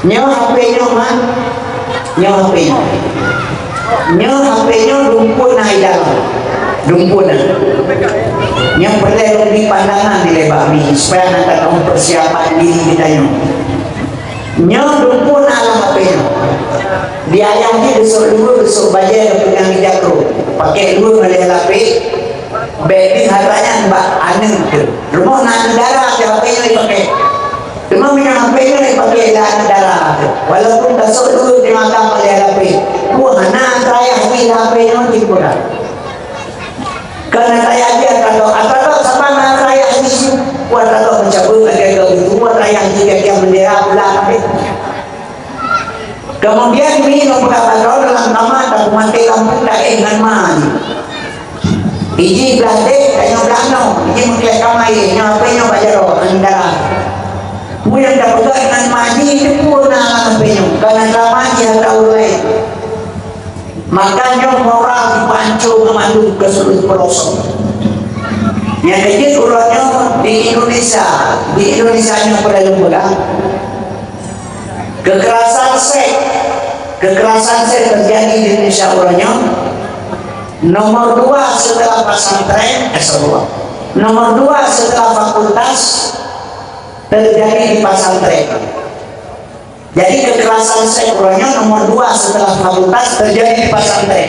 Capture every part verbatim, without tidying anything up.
Nyoe H P nyoe, mak. Nyoe H P nyoe. Nyoe H P nyoe dumpon na di dalam. Dumpon na. Nyoe peureulèe lôn bri pandangan dilèe bak mi, supaya na tatamong peusiapan diri geutanyoe. Nyoe dumpon na lam H P nyoe. Di ayah jih geusok luweue, geusok bajèe, geupeugah ija keu, pakèk luweue ngon lhèe lapék. Bèk deuh hareuta nyan bak aneuk teuh. Rumoh na aneuk dara, H P nyoe jipakèk. Teuma meunyoe H P nyoe jipakèk lé aneuk dara, walaupun ka sôk dulu di makam oleh H P, wah, hana atra yah jih H P nyoe jih peugah. Keu atra yah jih atra droe, atra droe saban na atra yah jih, wah, atra droe meucabeuet lagèe geuh, wah, atra yah jih lagèe bendera pulang habéh. Keumudian mi lôn peugah bak droe dalam kama, tapeumaté lampu, taéh ngon ma jih. Iji blah dek, tanyoe blah noe, iji meuklek kama, nyoe H P nyoe bak jaroe, ngon dara. Peue nyang tapeugah ngon ma jih, teupeue na lam H P nyoe, ka na drama jih atra ureueng laén. Maka nyoe moral jipeuhanco ngon mandum keu seluruh peurosok. Nyang keujeuet uroe nyoe di Indonesia, di Indonesia nyoe peue lôn peugah. Kekerasan seks, kekerasan seks terjadi di Indonesia uroe nyoe. Nomor dua setelah pesantren, eh, astagfirullah. Nomor dua setelah fakultas terjadi di pesantren. Jadi kekerasan seks uroe nyoe nomor dua setelah fakultas terjadi di pesantren.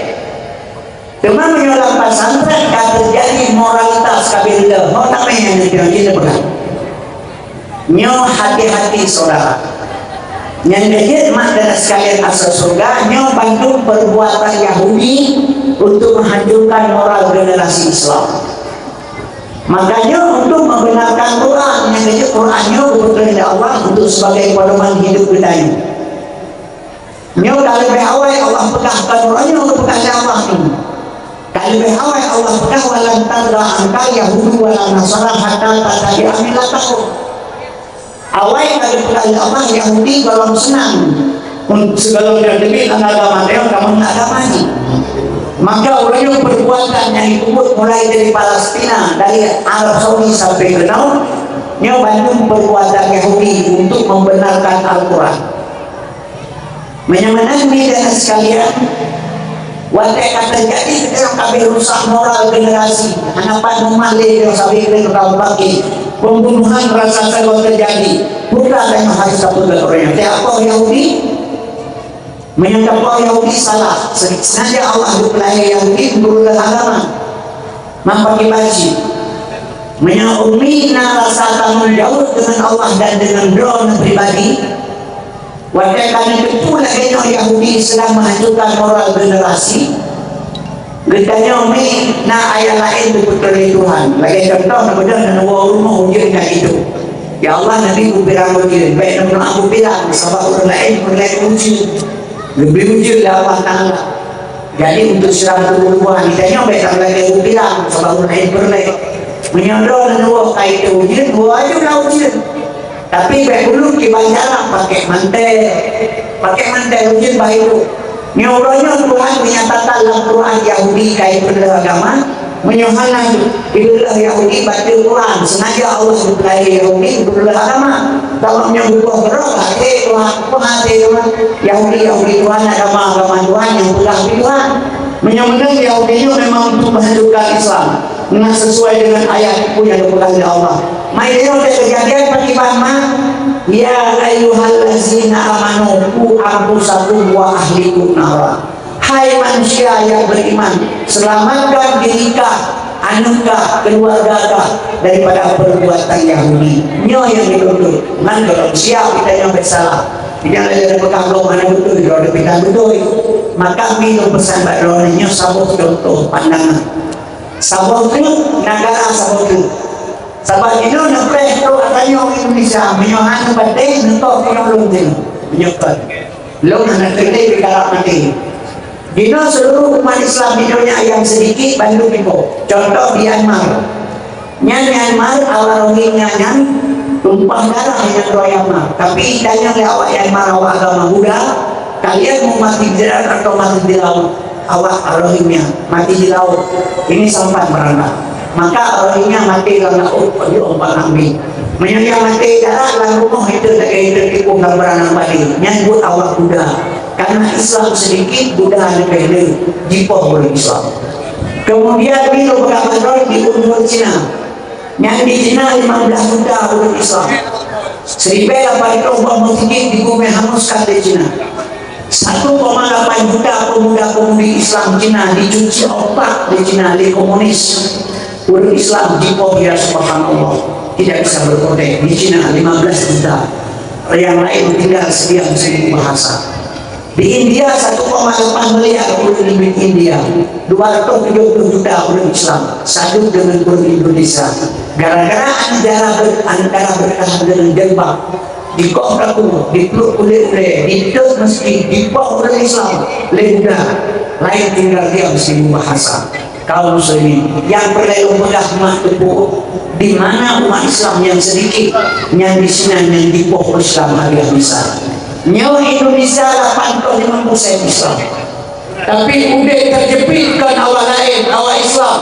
Teuma meunyoe lam pesantren ka teujadi moralitas ka beureulôh, ho tamé nyang neupeugah jih neupeugah. Nyoe hati-hati syedara. Nyang keujeuet mak dan sekalian asoe syeuruga, nyoe bandum perbuatan Yahudi untuk menghancurkan moral generasi Islam. Makanya untuk membenarkan Quran, nyang keujeuet Quran nyoe geupeutreun lé Allah untuk sebagai pedoman hidup geutanyoe. Nyoe ka leubeh awai Allah peugah, kon uroe nyoe geupeugah lé Allah nyoe. Ka leubeh awai Allah peugah, "Walan tarda ankal yahudu wala nasara hatta tattabi'a millatahum." Awai ka geupeugah lé Allah, Yahudi gohlom seunang. Sigohlom nyan teubiet lam agama tanyoe, kamoe lam agama jih. Maka uroe nyoe perbuatan nyang jipeubuet mulai dari Palestina, dari Arab Saudi sampai keunoe, nyoe bandum perbuatan Yahudi untuk membenarkan Al-Quran. Meunyoe meunan, mi dan sekalian, watèe ka teujadi, kita ka habéh rusak moral generasi. Hana pat meumalèe nyoe sabe keu ka bangkit. Pembunuhan rasa-rasa teujadi. Peue tanyoe harus tapeugah uroe nyoe? Tapoh Yahudi? Meunyoe tapoh Yahudi salah. Sengaja Allah geupeulahé Yahudi meurubah agama. Maka kiban cit. Meunyoe umi na rasa tanggung jaweueb deungon Allah dan deungon droeneuh pribadi, watèe ka neuteupeue lagèe nyoe Yahudi sedang menghancurkan moral generasi, geutanyoe mi na ayah laén geupeutreun lé Tuhan. Lagèe contoh, neubeudôh neuwoe u rumoh ujeuen ka jitôb. "Ya Allah, neubri beupilang ujeuen." Bèk neudoa beupilang, sabab ureueng laén peureulèe ujeuen. Geubri ujeuen lé Allah Taala. Jadi, untuk sidang keuluwarga, geutanyoe bèk tapeulagèe beupilang, sabab ureueng laén peureulèe. Meunyoe droeneuh neuwoe ka jitôb ujeuen, woe aju lam ujeuen. Tapi bèk ulôn kiban jalan pakèk mantel. Pakèk mantel ujeuen bah itu. Nyoe uroe nyoe Tuhan menyatakan lam Quran Yahudi ka jipeureuloh agama. Meunyoe hana jipeureuloh Yahudi baca Quran, sengaja Allah geupeulahé Yahudi geupeureuloh agama. Kalau nyoe geuboh beurôh, até Tuhan, peue até Tuhan? Yahudi, Yahudi Tuhan, agama, agama Tuhan nyang peugah pih Tuhan. Meunyoe meunan Yahudi nyoe memang untuk menghancurkan Islam. Nah, sesuai dengan ayat peue nyang geupeugah lé Allah. Mai lheueh Kejadian pakriban ma, "Ya ayyuhallazina amanu qu anfusakum wa ahlikum nara." Hai manusia yang beriman, selamatkan diri kah, aneuk kah, keluarga kah daripada perbuatan Yahudi. Nyoe nyang dituntut. Ngon gohlom siap geutanyoe bèk salah. Nyang lagèe peugah gob hana beutôi, droeneuh pih hana beutôi. Maka mi lôn peusan bak droeneuh nyoe saboh contoh pandangan. Saboh treuk, negara saboh treuk. Sabab jinoe neupreh trok ata nyoe Indonesia, meunyoe hana bateh, neutoh nyoe lôn teuh. Meunyoe kon. Lôn hana teuntèe dikalak maté. Jinoe seluruh umat Islam di donya nyang seudikit bandum iko. Contoh Myanmar. Nyan Myanmar awak Rohingya nyan tumpah darah nyang dua Myanmar. Tapi ditanyong lé awak Myanmar, awak agama Buddha, "Kalian mau mati di darat atau mati di laut?" Awak Rohingya mati di laut. Ini sampan meurangkak. Maka Rohingya mati lam laôt, di ombak ambik. Meunyoe nyang maté dalam rumoh itu lagèe itu tipu gambaran nyang bali, nyan buet awak Buddha. Karena Islam sedikit, Buddha leubeh le jipoh ureueng Islam. Kemudian di Rubah Badron di Cina. Nyan di Cina lima belas juta ureueng Islam. Siribèe lapan reutôh boh meuseujid di gumèe hangus ka di Cina. Satu koma lapan juta pemuda-pemudi Islam Cina dicuci otak di Cina lé komunis. Ureueng Islam jipoh, ya subhanallah, tidak bisa berkutik. Di Cina lima belas juta. Yang lain tinggal sediam seribu bahasa. Di India satu koma lapan miliar ureueng India, dua ratus tujuh puluh juta ureueng Islam, sadub deungon ureueng Indonesia. Gara-gara antara ber-, antara bertahan deungon jilbab, dikôh kaku, dipluek ulèe-ulèe, diteuk meuseujid, dipoh ureueng Islam lé Buddha, laén tinggal diam seribu bahasa. Kaum muslimin, nyang peureulèe lôn peugah mak teupeu, di mana umat Islam nyang sedikit, nyan di sinan nyang jipoh Islam habéh-habésan. Nyoe Indonesia lapan ploh limong persen Islam. Tapi udép teujeuet kon awak laén, awak Islam.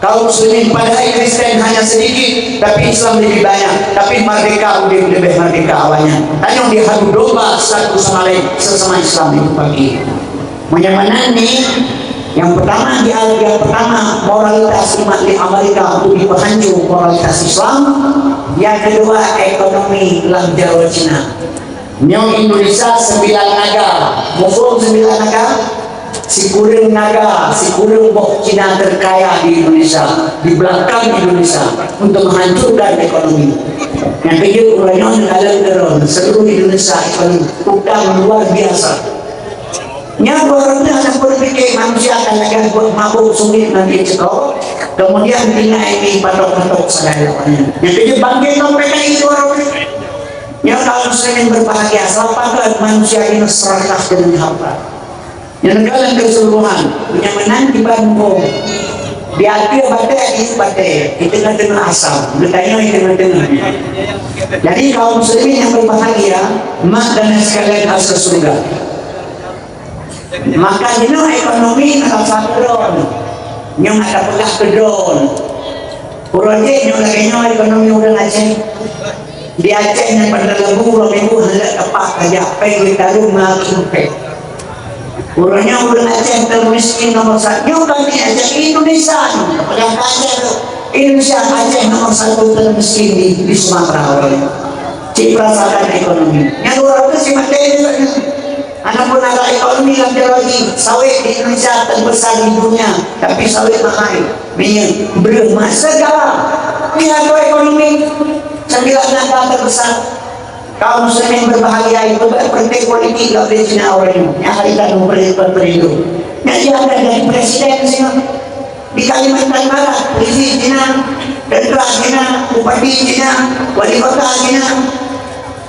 Kaum muslimin, padahai Kristen hanya sedikit, tapi Islam lebih banyak. Tapi merdeka, udép leubeh merdeka awaknyan. Tanyoe diadu domba satu sama lain, sesama Islam itu pagi. Meunyoe meunan ni, nyang pertama di, nyang pertama, moralitas umat di Amerika untuk dipeuhanco moralitas Islam. Nyang keudua, ekonomi lam jaroe Cina. Nyoe Indonesia sembilan naga. Muphom sembilan naga? Sikureueng naga, sikureueng boh Cina terkaya di Indonesia, di belakang Indonesia untuk menghancurkan ekonomi. Nyang keujeuet uroe nyoe neukalon keudroe seluruh Indonesia ekonomi utang luar biasa. Nyan dua ratus enam puluh pike manusia akan lagèe buet mabök surit nanti ceuko, kemudian tinggai di patok-patok sagai. Nyang keujeuet bangkit lom P K I dua ratus. Nyoe kaum muslimin berbahagia, sapakat manusia ini serakah dengan harta. Nyang negara keseluruhan, meunyoe meunan kiban muphom. Di ateueh batèe, di batèe, di teungoh-teungoh asam, geutanyoe di teungoh-teungoh. Jadi kaum muslimin yang berbahagia, mak dan sekalian ahli surga. Maka jinoe ekonomi na rasa keudroe. Nyoe na peugah keudroe. Uroe jih nyoe lagèe nyoe ekonomi ureueng Aceh. Di Aceh nyan pada lembu uroe Minggu hana teumpat saja, pèng lhèe talu ma pèng. Uroe nyoe ureueng Aceh teumiskin nomor satu. Nyoe kan di Aceh, Indonesia nyoe. Peugah ka Aceh tu. Indonesia, Aceh nomor satu teumiskin di, di Sumatera uroe nyoe. Cit perasakan ekonomi. Nyang dua ratus lima triliun. Adapun ada ekonomi lam teologi, sawit di Indonesia terbesar di dunia, tapi sawit mahal, minyeuk, breueh, masa gawa. Lihat tu ekonomi, sembilan negara terbesar. Kaum muslimin berbahagia itu, berarti politik lam Cina orang ini. Yang hari tadi berperindu. Yang dia akan jadi presiden sih. Di Kalimantan Barat, polisi Cina, tentara Cina, bupati Cina, wali kota Cina.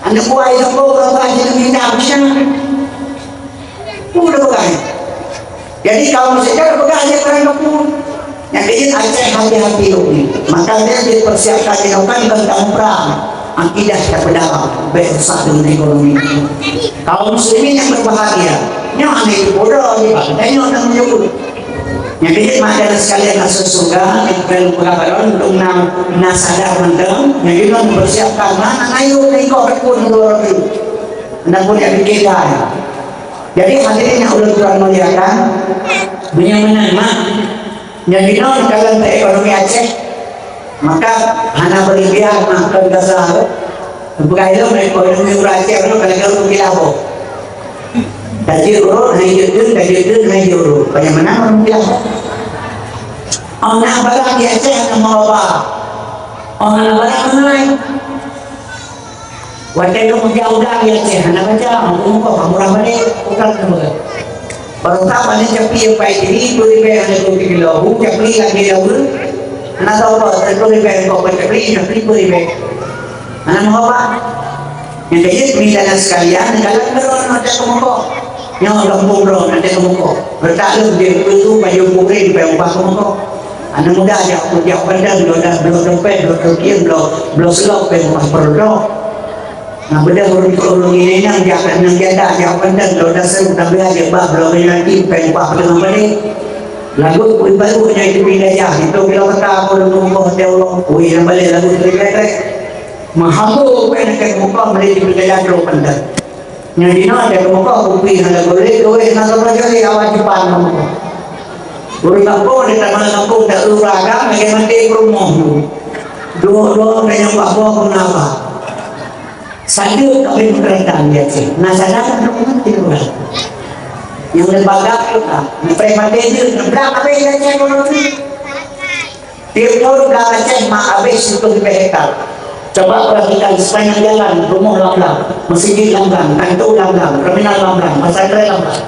Aneuk buah Jokowi, ureueng Cina, minta Cina. Udah peugah. Jadi, kaum muslimin peugah aja barang kampung. Yang kecil Aceh hati-hati lagi. Maka dia dipersiapkan di lapangan tentang perang. Akidah terpedaya, besar dengan ekonomi. Kaum muslimin yang berbahagia. Nyoe aneh bodoh ni, Pak. Tengok dan menyebut. Nyang keuneuk mata sekalian masuk surga, nyang keuneuk peugah balon, dong na, na sadar mantong, nyang keuneuk mempersiapkan mana ayo lingkor pun dua ratus. Anda pun yang fikir dah. Jadi hadirin yang ulun tuan muliakan, meunyoe meunan mak, nyang keuneuk dalam ekonomi Aceh, maka hana berlebihan mak kon gaza. Bukan ilmu ekonomi urang Aceh, urang kalau kalau mungkin apa? Tajir urut, hai judun, tajudun, hai juru. Bagaimana orang bilang? Orang barang di Aceh, orang mau apa? Orang barang mana lain? Watèe kamoe jak udang di Aceh, hana baca, muka-muka, murah balik, bukan nama. Baru tak balik capi yang baik diri, dua ribu yang ada dua kilo, bu, capi lagi jauh. Hana tahu apa, dua ribu yang kau baca beli, capi dua ribu. Hana mau apa? Nyang keuneuk mita sekalian, dalam keudroe na teuka meuko. Nyoe gampông droe na teuka meuko. Letak lom di peue tu baju kuréng payah ubah keu meuko. Aneuk muda jak, jak bandeng, bloe dah, bloe dompet, bloe tokieng, bloe, bloe selop payah ubah peureudok. Nah, beudôh ureueng, ureueng inong jak, nang janda jak bandeng, bloe dah seureueng, dah beulah jak bah, bloe inong payah ubah peuteungoh balek. Lagu kuih baru nyai teubiet gajah, itu bila kata aku leumoh boh teuh uroe, kuih nyang balek lagu teubiet gajah. Meuhambô, wéh, nakeuh muka, meuli dipeucaya droe pandai. Nyan jinoe, nakeuh muka, kupi hana gurée, gurée hana gurée, jadi awak Jepang muka. Ureuëng kampung, di taman kampung, tak urang agam, lagée maté peurumoh tu. Dua-dua, ureuëng nyang bak boh, pun apa. Sadeu kawin peureutang di Aceh. Nah, sadar kan mati urang. Nyang lembaga tu, ah, ngepreh maté je, ngeblang habéh di Aceh, ureuëng tu. Tiep thon ka Aceh ma abéh sireutoh ribée hektar. Coba perhatikan sepanjang jalan, rumoh lam-lam, meuseujid lam-lam, kantô lam-lam, terminal lam-lam, pesantren lam-lam.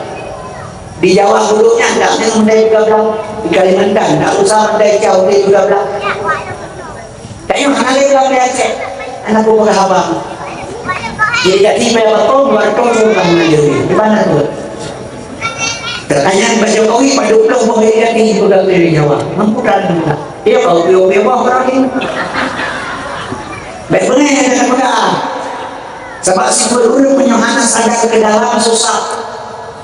Di Jawa Barat nyan dak meunan mandai peugah blang, di Kalimantan dak usah mandai jauh lé peugah blang. Tanyoe hana lé blang di Aceh, hana peugah haba. Jadi jadi bayar bakong, dua ratus ribu hana lé. Di mana tu? Teuka nyan bak Jokowi padub ploh boh jadi peugah di Jawa. Mampu tan peugah. Iya, kau piôh-piôh boh orang ni. Baik beungéh nyang tapeugah. Sabab sifeuet ureuëng meunyoe hana sadar keu dalam susah.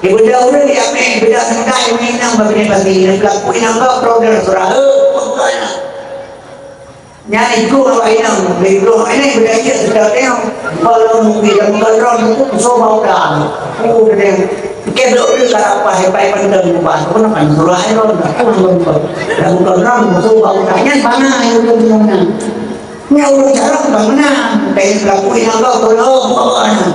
Ibeudôh ureuëng di amé, ibeudôh nenggai, imeunang bak binéh pati, dan pelaku inong gok, program surah, eh, pokoknya. Nyan ikôt awak inong, ikôt awak inong, ibeudôh cit sedang tengok. Kalau mungkin dalam keadaan itu, coba udah. Oh, dia. Kedok dia kat apa, hebat pandang ubah. Kau nak kan surah, eh, kau nak kan surah. Dalam keadaan, coba udah. Nyan bana yang udah punya. Nyan ureuëng carông ka meunan, tai peulaku inong gok tolong, oh, oh, oh.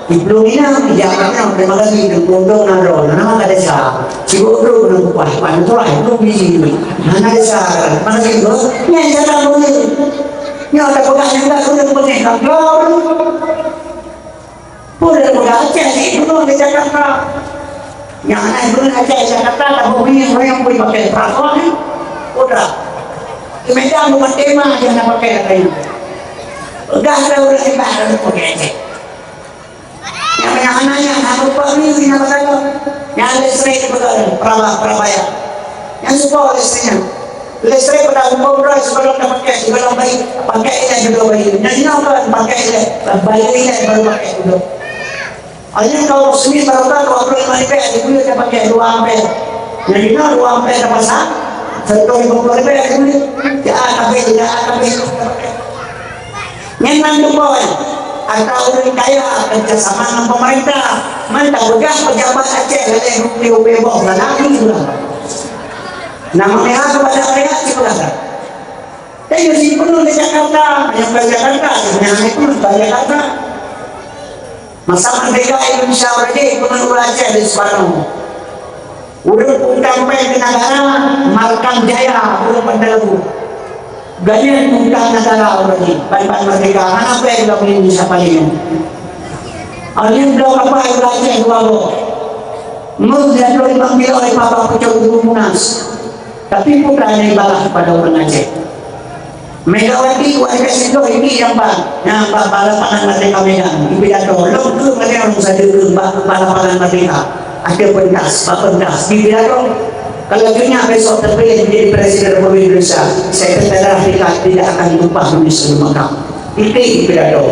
Diplueng inong, ijak ka meunan, terima kasih, dan keuntungan droe, nama ka desa. Sibuk droe keuneuk kupaih, pan tuai, droe biji duit. Mana desa, mana sih, bro? Nyan cara boleh. Nyan ada pegang yang tak boleh, boleh, tak boleh. Boleh, boleh, Aceh, sih, dulu di Jakarta. Nyang hana guna aja Jakarta, tak boleh orang yang boleh pakai peraturan ni. Udah. Di Medan bukan tema yang nak pakai katanya. Udah ada orang yang tak ada pakai aja. Yang mana-mana yang nak lupa ni, nak pakai apa? Yang listrik betul, peraba-, perabaya. Yang suka listriknya. Listrik pada umum dah sebelum nak pakai, sebelum bayi, pakai ilai dulu bayi. Yang ini apa? Pakai ilai, bayi ilai baru pakai dulu. Hanya kaum muslimin rata-rata dua puluh lima ribu di bulan dia pakai dua ampere. Jadi, nah, dua ampere dah pasang, seratus lima puluh ribu di bulan. Ya, tapi tidak, tapi nyan nan dua poin. Atau ureuëng kaya kerjasama dengan pemerintah. Mantap peugah pejabat Aceh leleh rupiah boh dalam ni lah. Nama merah kepada mereka sih peugah. Tapi di sini pun di Jakarta, yang ke Jakarta, yang itu ke Jakarta. Masa merdeka Indonesia Merdeka, pernah ureuëng Aceh di Soekarno. Ureuëng utang péng keu negara, Malkam Jaya, ureuëng Bandar Labu. Galian utang negara ureuëng ni, ban-ban merdeka, hana péng lam Indonesia paling. Alien bloe kapal ureuëng Aceh dua boh. Meuh dia dua limong kilo, eh, papa pucuk guru Munas. Tapi bukan hanya ibadah kepada ureuëng Aceh. Megawati, U N S itu ini yang ba-, yang ba-, ba lapangan merdeka Medan, di pidato, lom keu Medan, ureuëng sadeu keu ba-, ba lapangan merdeka. Ada pentas, ba pentas, di pidato. Kalau nyoe besok terpilih menjadi Presiden Republik Indonesia, saya kata darah tidak, tidak akan tumpah di Indonesia. Itu di pidato.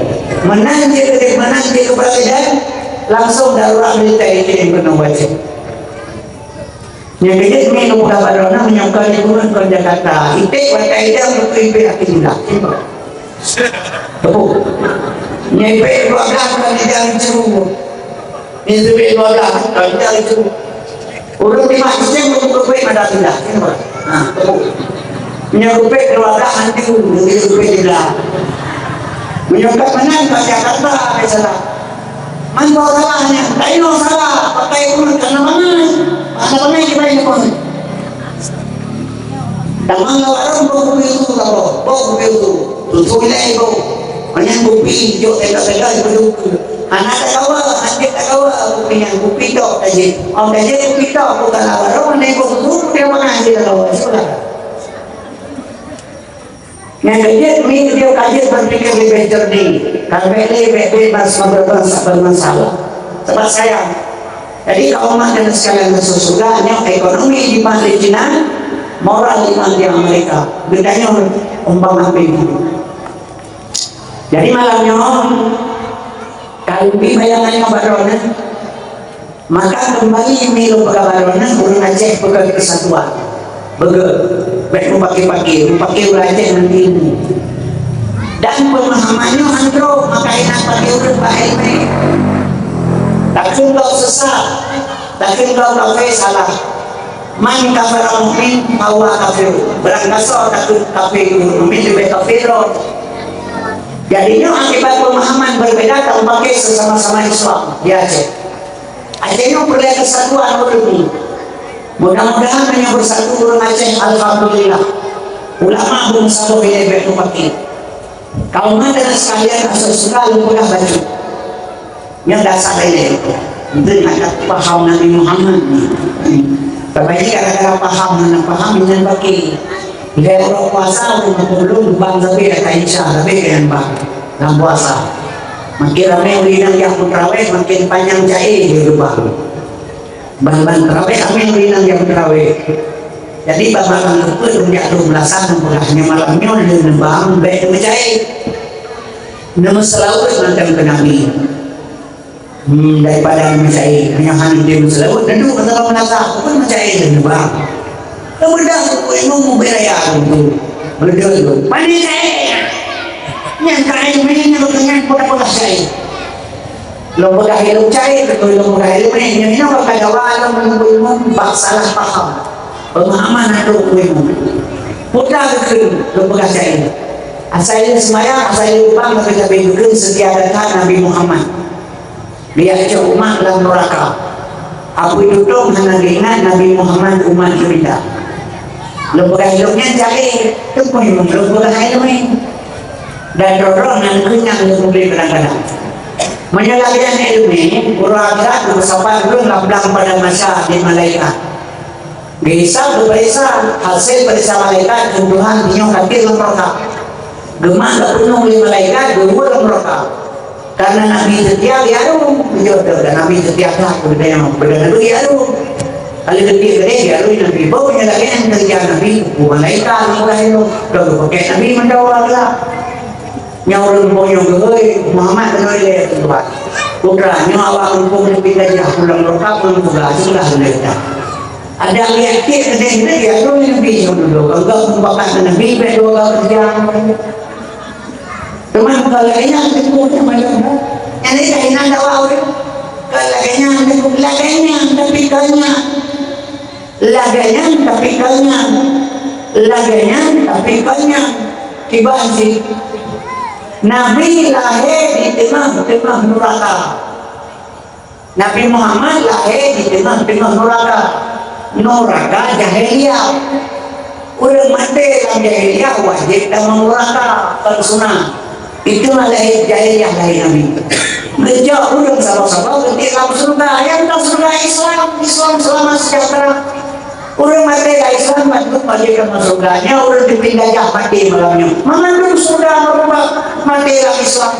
Menang je, menang je kepala Medan, langsung darurat militer itu yang kena wajib. Nyang keuneuk mé lôn peugah bak droeneuh, meunyoe kon di Bunut, kon Jakarta, iték watèe idang, beutôi iték akhé tulah. Teupeu. Nyoe iték dua blah, kon idang ceru. Nyoe iték dua blah, kon idang ceru. Ureueng di Mak Cicém, ureueng iték mada tulah. Ha, teupeu. Nyoe iték dua blah, hantu, nyoe iték tulah. Meunyoe ka meunan, bak Jakarta, biasalah. Man boh salah nyan, kainoe salah, pakai pun kana bangai. Kana bangai kiban nyan pun. Tamong lam warong boh kupi usu saboh, boh kupi usu. Susu ilèe boh. Manyang kupi jok tenda-tenda ipeuduk. Hana takawa, hanjeuet takawa kupi nyan, kupi tok tajép. Ôn tajép kupi tok, bukan lam warong, hana boh susu, dia mangan dia takawa. Itulah. Nyang keujeuet, mi geudeh ka jeuet berpikir leubeh jernih, ka bèk lé bèk bebas meubeureusa bermasalah. Sabab sayang. Jadi, kaum umat dan sekalian, nyoe ekonomi jimat lé Cina, moral jimat lé Amerika. Geutanyoe umpama begitu. Jadi, malam nyoe, kami bayangan nyoe baroe nyan. Maka kembali mi lôn peugah bak droeneuh, ureueng Aceh peugah keusatuan. Beugöt, bèk mupakè-pakè, mupakè ureueng Aceh ngon ilmu. Dan Peumahaman nyoe han trok, maka inan pakai ureueng bak ileumèe. Takheun gob sesat, takheun gob kafé salah. Man kafara mu'min, fahuwa kafir. Barang gasoe takheun kafé ureueng mukmin, leubeh kafé droe. Jadi nyoe akibat peumahaman berbeda, tapaké seusama-sama Islam di Aceh. Aceh nyoe peureulèe keusatuan ureueng nyoe. Mudah-mudahan meunyoe beusatu ureueng Aceh, alhamdulillah. Ulama beumeusaboh ilèe bèk mupakè. Kaum hadirin sekalian, asoe suka lôn peugah bacut. Nyan dasar ilèe. Mungkin hana paham Nabi Muhammad ni. Tapi gara-gara paham, hana paham, nyan pakè. Lhèe uroe puasa, ureueng meukeubelom lubang sabe, ata Isya sabe, nyan bang. Lam puasa. Makin ramè ureueng nyang jak meuterawèh, makin panyang ca'e jih lubang. Ban-ban terawèh, ramè ureueng nyang jak meuterawèh. Jadi, ban malam keupeuet, ureueng jak dua belasan, ureueng peugah, nyoe malam nyoe lheueh neubang, bèk neumeuca'e. Neumeuseulaweuet mantong keu Nabi. Hmm, daripada neumeuca'e, meunyoe hana neumeuseulaweuet, neuduek masa meunasah, peue meuca'e lheueh neubang. Keumudian, Teungku Imum mubèe raya tu. Meuleudèe tu. Pane ca'e? Nyan ca'e, meunan nyan, nyan, peugah-peugah ca'e. Lôn peugah ilôn ca'e, beutôi lôn peugah ilôn, eh, nyoe, nyoe ka dawa lôn meunurot ilmu bak salah paham. Pemahaman atau ilmu. Peugah keu lôn peugah ca'e. Asai lôn seumayang, asai lôn bang, tapi, tapi keu seutia data Nabi Muhammad. Dia cok umat lam neraka. Apui tutong hana geuingat Nabi Muhammad umat geuminta. Lôn peugah ilôn nyan ca'e, teupeu lôn peugah ilôn. Dan droe-droe nyan keunyang lôn peugah kadang-kadang. Meunyoe lagèe nyan ilmu, uroe akhirat geusapat ureueng lam blang padang mahsyar lé malaikat. Geuhisab, geupareksa, hasé pareksa malaikat keu Tuhan, nyoe ka trép lam neuraka. Geumat ka peunoh lé malaikat, geuweueh lam neuraka. Karena Nabi seutia di aru, beujeuet dan Nabi seutia that, beudaya, beudaya Nabi di aru. Kalau lebih gede di aru Nabi, bau punya lagi yang kerja Nabi, bukan malaikat, bukan ilmu. Kalau pakai Nabi mendawa lah. Nyoe ureueng boh nyoe geuhôi, Muhammad keunoe ilèe, ya Tuhan. Putra, nyoe awak mumpung neupindah jah pulang lokap ngon tugaih, sebelah ulèe dah. Ada lihat tik keudéh, keudéh, ya, tu Nabi nyoe dulu. Kalau kau mupakat ngon Nabi, bèk dua kau kerja. Teuma kalau ingat, teupeue macam mana? Yang ni dah ingat dakwah ureueng. Kalau ingat, lagèe nyan, tapi keu nyan. Lagèe nyan, tapi keu nyan. Lagèe nyan, tapi keu nyan. Kiban cit. Nabi lahé di teungoh-teungoh nuraka. Nabi Muhammad lahé di teungoh-teungoh nuraka. Nuraka jahiliyah. Ureueng maté lam jahiliyah wajéb tamong nuraka, kon sunat. Itu malah jahiliyah lahé Nabi. Geucok ureueng saboh-saboh geutiek lam syeuruga. Nyang ka syeuruga Islam, Islam selama sejahtera. Ureueng maté lam Islam, ban teuk maté lam syeuruga. Nyoe ureueng geupindah jah maté malam nyoe. Mengandung syeuruga, maté lam Islam.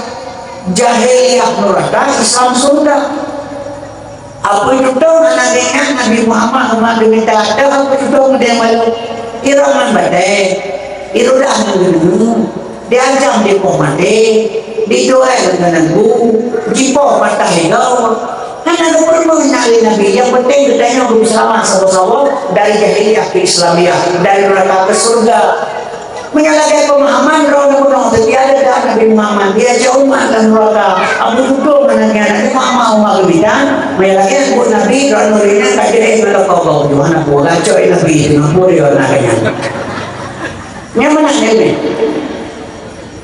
Jahiliyah nuraka, Islam syeuruga. Apui tutong hana geuingat Nabi Muhammad, umat geuminta, dah apui tutong meudeh malu. Iroman batèe, irodah ngon geuneue, diancam dipoh maté, dijuai ngon bu, jipoh patah igoe. Hana geupeureumeun na lé Nabi, nyang penting geutanyoe geuseulamat saboh-saboh dari jahiliyah keu Islamiyah, dari neuraka keu syeuruga. Meunyoe lagèe peumahaman droeneuh bunoe, seutia data Nabi Muhammad, dia cok umat lam neuraka. Abu Tukong aneuk nyan, Nabi Muhammad umat geubidan. Meunyoe lagèe buet Nabi, droeneuh ureueng nyan ka jeuet ngon lakoe gob. Tuhan aku gacok Nabi, Singapura dia aneuk nyan. Nyan meunan nyan.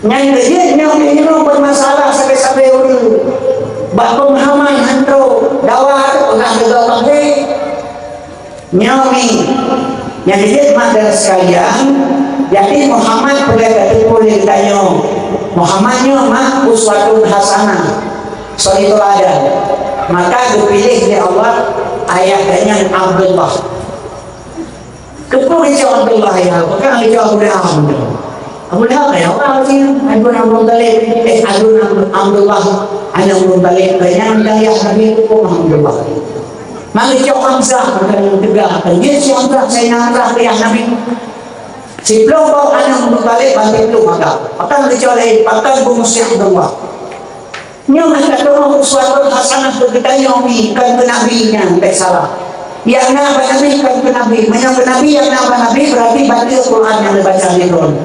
Nyan keuh jeuet nyoe, nyoe peumasalah sabe-sabe ureueng. Bak peumahaman han trok, dawa tu peugah leuga pabrik. Nyoe mi, nyang jeuet mak dan sekalian, jadi Muhammad peugah tateupeue lé geutanyoe. Muhammad nyoe mak uswatun hasanah, suri teladan. Maka geupiléh lé Allah ayah geuh nyan Abdullah. Keupeue geucok Abdullah ya? Bukan geucok Abu Lahab. Abu Lahab ya, orang sih, Abdul Abdul Muttalib, eh, Abdul Abdullah, aneuk Abdul Muttalib, nyang ayah Nabi itu pun Abdullah. Maka cok Hamzah, bukan yang tegas. Dia si Hamzah, Sayyidina Hamzah, ayah Nabi. Siplôh boh aneuk Abdul Muttalib, bagi peluk maka. Maka geucok lain, maka geumusik Abdullah. Nyoe meunan ka teuma uswatun hasanah bagi geutanyoe mi, kon keu Nabi nyan, bèk salah. Nyang na bak Nabi kon keu Nabi. Meunyoe keu Nabi nyang na bak Nabi, berarti baca Quran nyang dibaca lé droeneuh.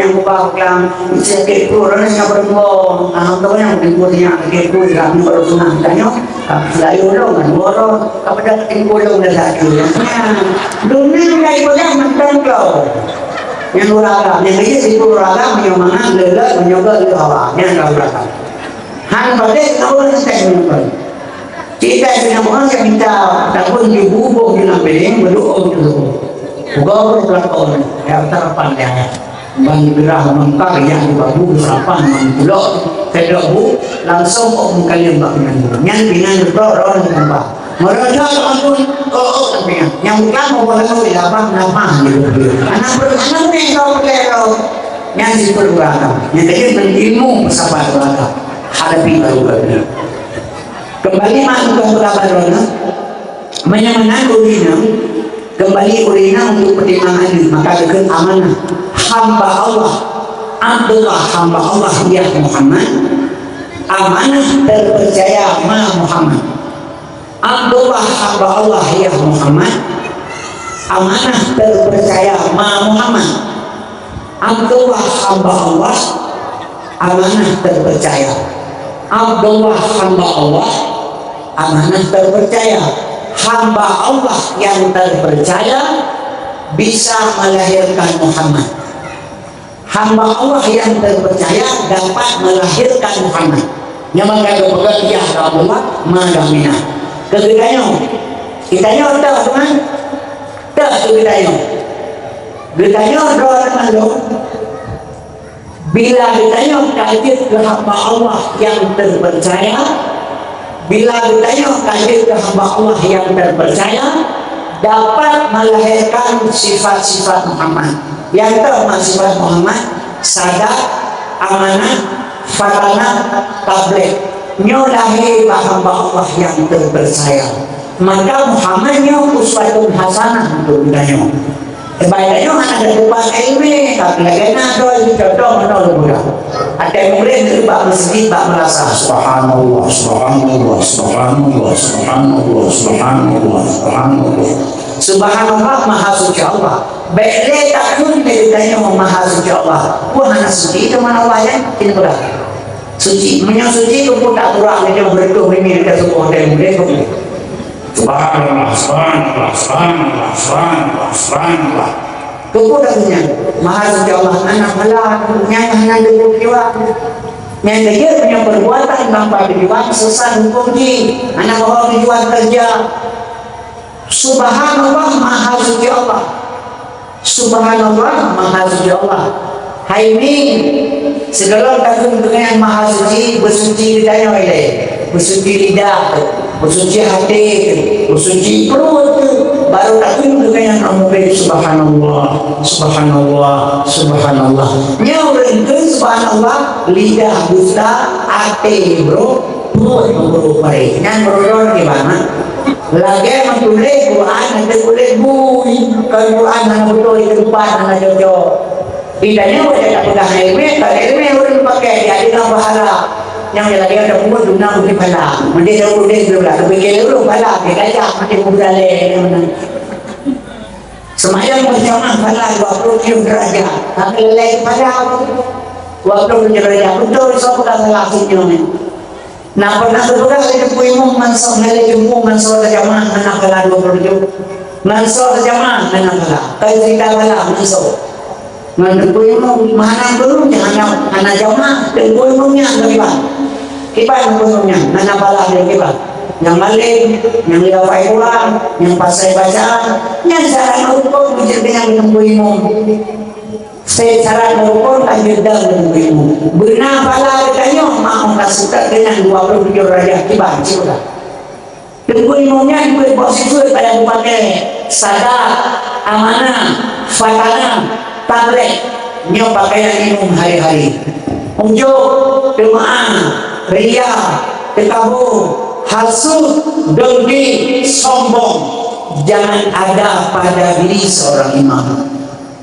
nyang ubah peuklam, isi sakét pruet, ureueng nyang beurumpok, ah, ureueng nyang beurumpok nyan sakét pruet, ka meurusungan tanyoe, ka seulayu lôn ngon woro, ka pada timbul lôn dah satu. Nyan, dunia mulai pegang mantong klo. Nyang uragam, nyang kecil situ uragam, meunyoe mangat, leulat, meunyoe gèt, leulat awak. Nyan ka uragam. Hana patéh, tahu hana patéh. Kita sedang orang yang minta takun di bubuk di lam piring, berdoa dulu. Buka berlaku, ya, tarapan dia. Ban gerah mengkar yang babu serapan mengkulok. Kedok bu, langsung kok mengkalian bak pinang. Nyan pinang gedok, roh dan tempat. Meureuja langsung, oh, oh, tapi nyang bukan mau langsung di lapang, lapang gitu. Anak ber-, anak ni kau pakai kau. Nyang si perbuatan. Nyang tadi ilmu pesawat berata. Hadapi baru baru. Kembali mak bukan berapa drona. Menyang meunan ureueng inong, kembali ureueng inong untuk pertimbangan diri, maka geukheun amanah. Hamba Allah, Abdullah hamba Allah, ya Muhammad, amanah terpercaya ma Muhammad. Abdullah hamba Allah, ya Muhammad, amanah terpercaya ma Muhammad. Abdullah hamba Allah, amanah terpercaya. Abdullah hamba Allah, amanah terpercaya. Hamba Allah yang terpercaya bisa melahirkan Muhammad. Hamba Allah yang terpercaya dapat melahirkan Muhammad. Nyang maka geupeugah, "Ya Rasulullah, ma Aminah." Keu geutanyoe, geutanyoe teuh, teuma? Teuh keu geutanyoe. Geutanyoe droe mandum. Bila geutanyoe ka jeuet keu hamba Allah nyang teupeurcaya, bila geutanyoe ka jeuet keu hamba Allah nyang teupeurcaya, dapat melahirkan sifat-sifat Muhammad. Nyang teuh ma sifat Muhammad, sadat, amanah, fatanah, tabligh. Nyoe lahé bak hamba Allah nyang teupeurcaya. Maka Muhammad nyoe uswatun hasanah untuk geutanyoe. Sebagai nyoe hana teutupat iéleumé, tapi lagèe na droe contoh meunoe lôn peugah. Até murit bak meuseujid bak meurasa, "Subhanallah, subhanallah, subhanallah, subhanallah, subhanallah, subhanallah." Subhanallah, Maha Suci Allah. Bèk lé takheun lé geutanyoe Maha Suci Allah. Peue hana suci teuma Allah nyan? Keuneuk peugah. Suci, meunyoe suci, keupeue tak burak geutanyoe beureutoh mimi geutanyoe suboh hotel murit, keupeue? Subhanallah, subhanallah, subhanallah, subhanallah, subhanallah. Keupeue takheun nyan? Maha Suci Allah, hana phala, nyan hana geupeujuang. Nyan geujeuet meunyoe perbuatan tanpa tujuan, sesat huköm jih. Hana bahwa tujuan kerja. Subhanallah, Maha Suci Allah. Subhanallah, Maha Suci Allah. Hai Ming, sigohlom takheun keu Nyang Maha Suci, beusuci geutanyoe ilèe. Beusuci lidah teuh, beusuci até teuh, beusuci pruet teuh, baru takheun keu Nyang Maha Mulia, "Subhanallah, subhanallah, subhanallah." Nyoe ureueng kheun subhanallah, lidah dusta, até brok, pruet meubrok baré. Nyan meururot kiban, ha? Lagèe meutuléh Quran ateueh kulét bui, kon Quran hana beutôi teumpat, hana cocok. Geutanyoe watèe tapeugah iéleumé, kon iéleumé ureueng pakè, jadi ngon pahala. Nyang lagèe tapeugah duna bri pahala. Meuntèk tapeugah duna, tapikir ureueng pahala, pih gajah, meuntèk peugah lé, nyang meunan. Seumayang beujamaah pahala dua ploh tujoh deurajat. Tapi lé pahala dua ploh tujoh deurajat. Beutôi, soe peugah salah si nyoe. Na pernah teupeugah lé Teungku Imum, ngon soe, lé Teungku, ngon soe tajamaah hana pahala dua ploh tujoh. Ngon soe tajamaah hana pahala. Kai cerita pahala ngon soe. Ngon Teungku Imum, meuhana guru nyan hana, hana jamaah, Teungku Imum nyan bagaimana? Kiban Teungku Imum nyan, hana pahala lé kiban. Nyang malém, nyang lé hafai Quran, nyang pasai bacaan, nyan syarat rukon meujeuet deungon Teungku Imum. Syarat rukon ka jeuet deungon Teungku Imum. Beuna pahala geutanyoe, mak meuka seutôt deungon dua ploh tujoh deurajat kiban, syukurlah. Teungku Imum nyan buet boh sifeuet pada geupaké, sadat, amanah, fatanah, tabligh, nyoe pakaian imum hari-hari. Ujub, teumeu'ah, ria, teukabô, hasut, dengki, sombong, jangan ada pada diri seorang imam.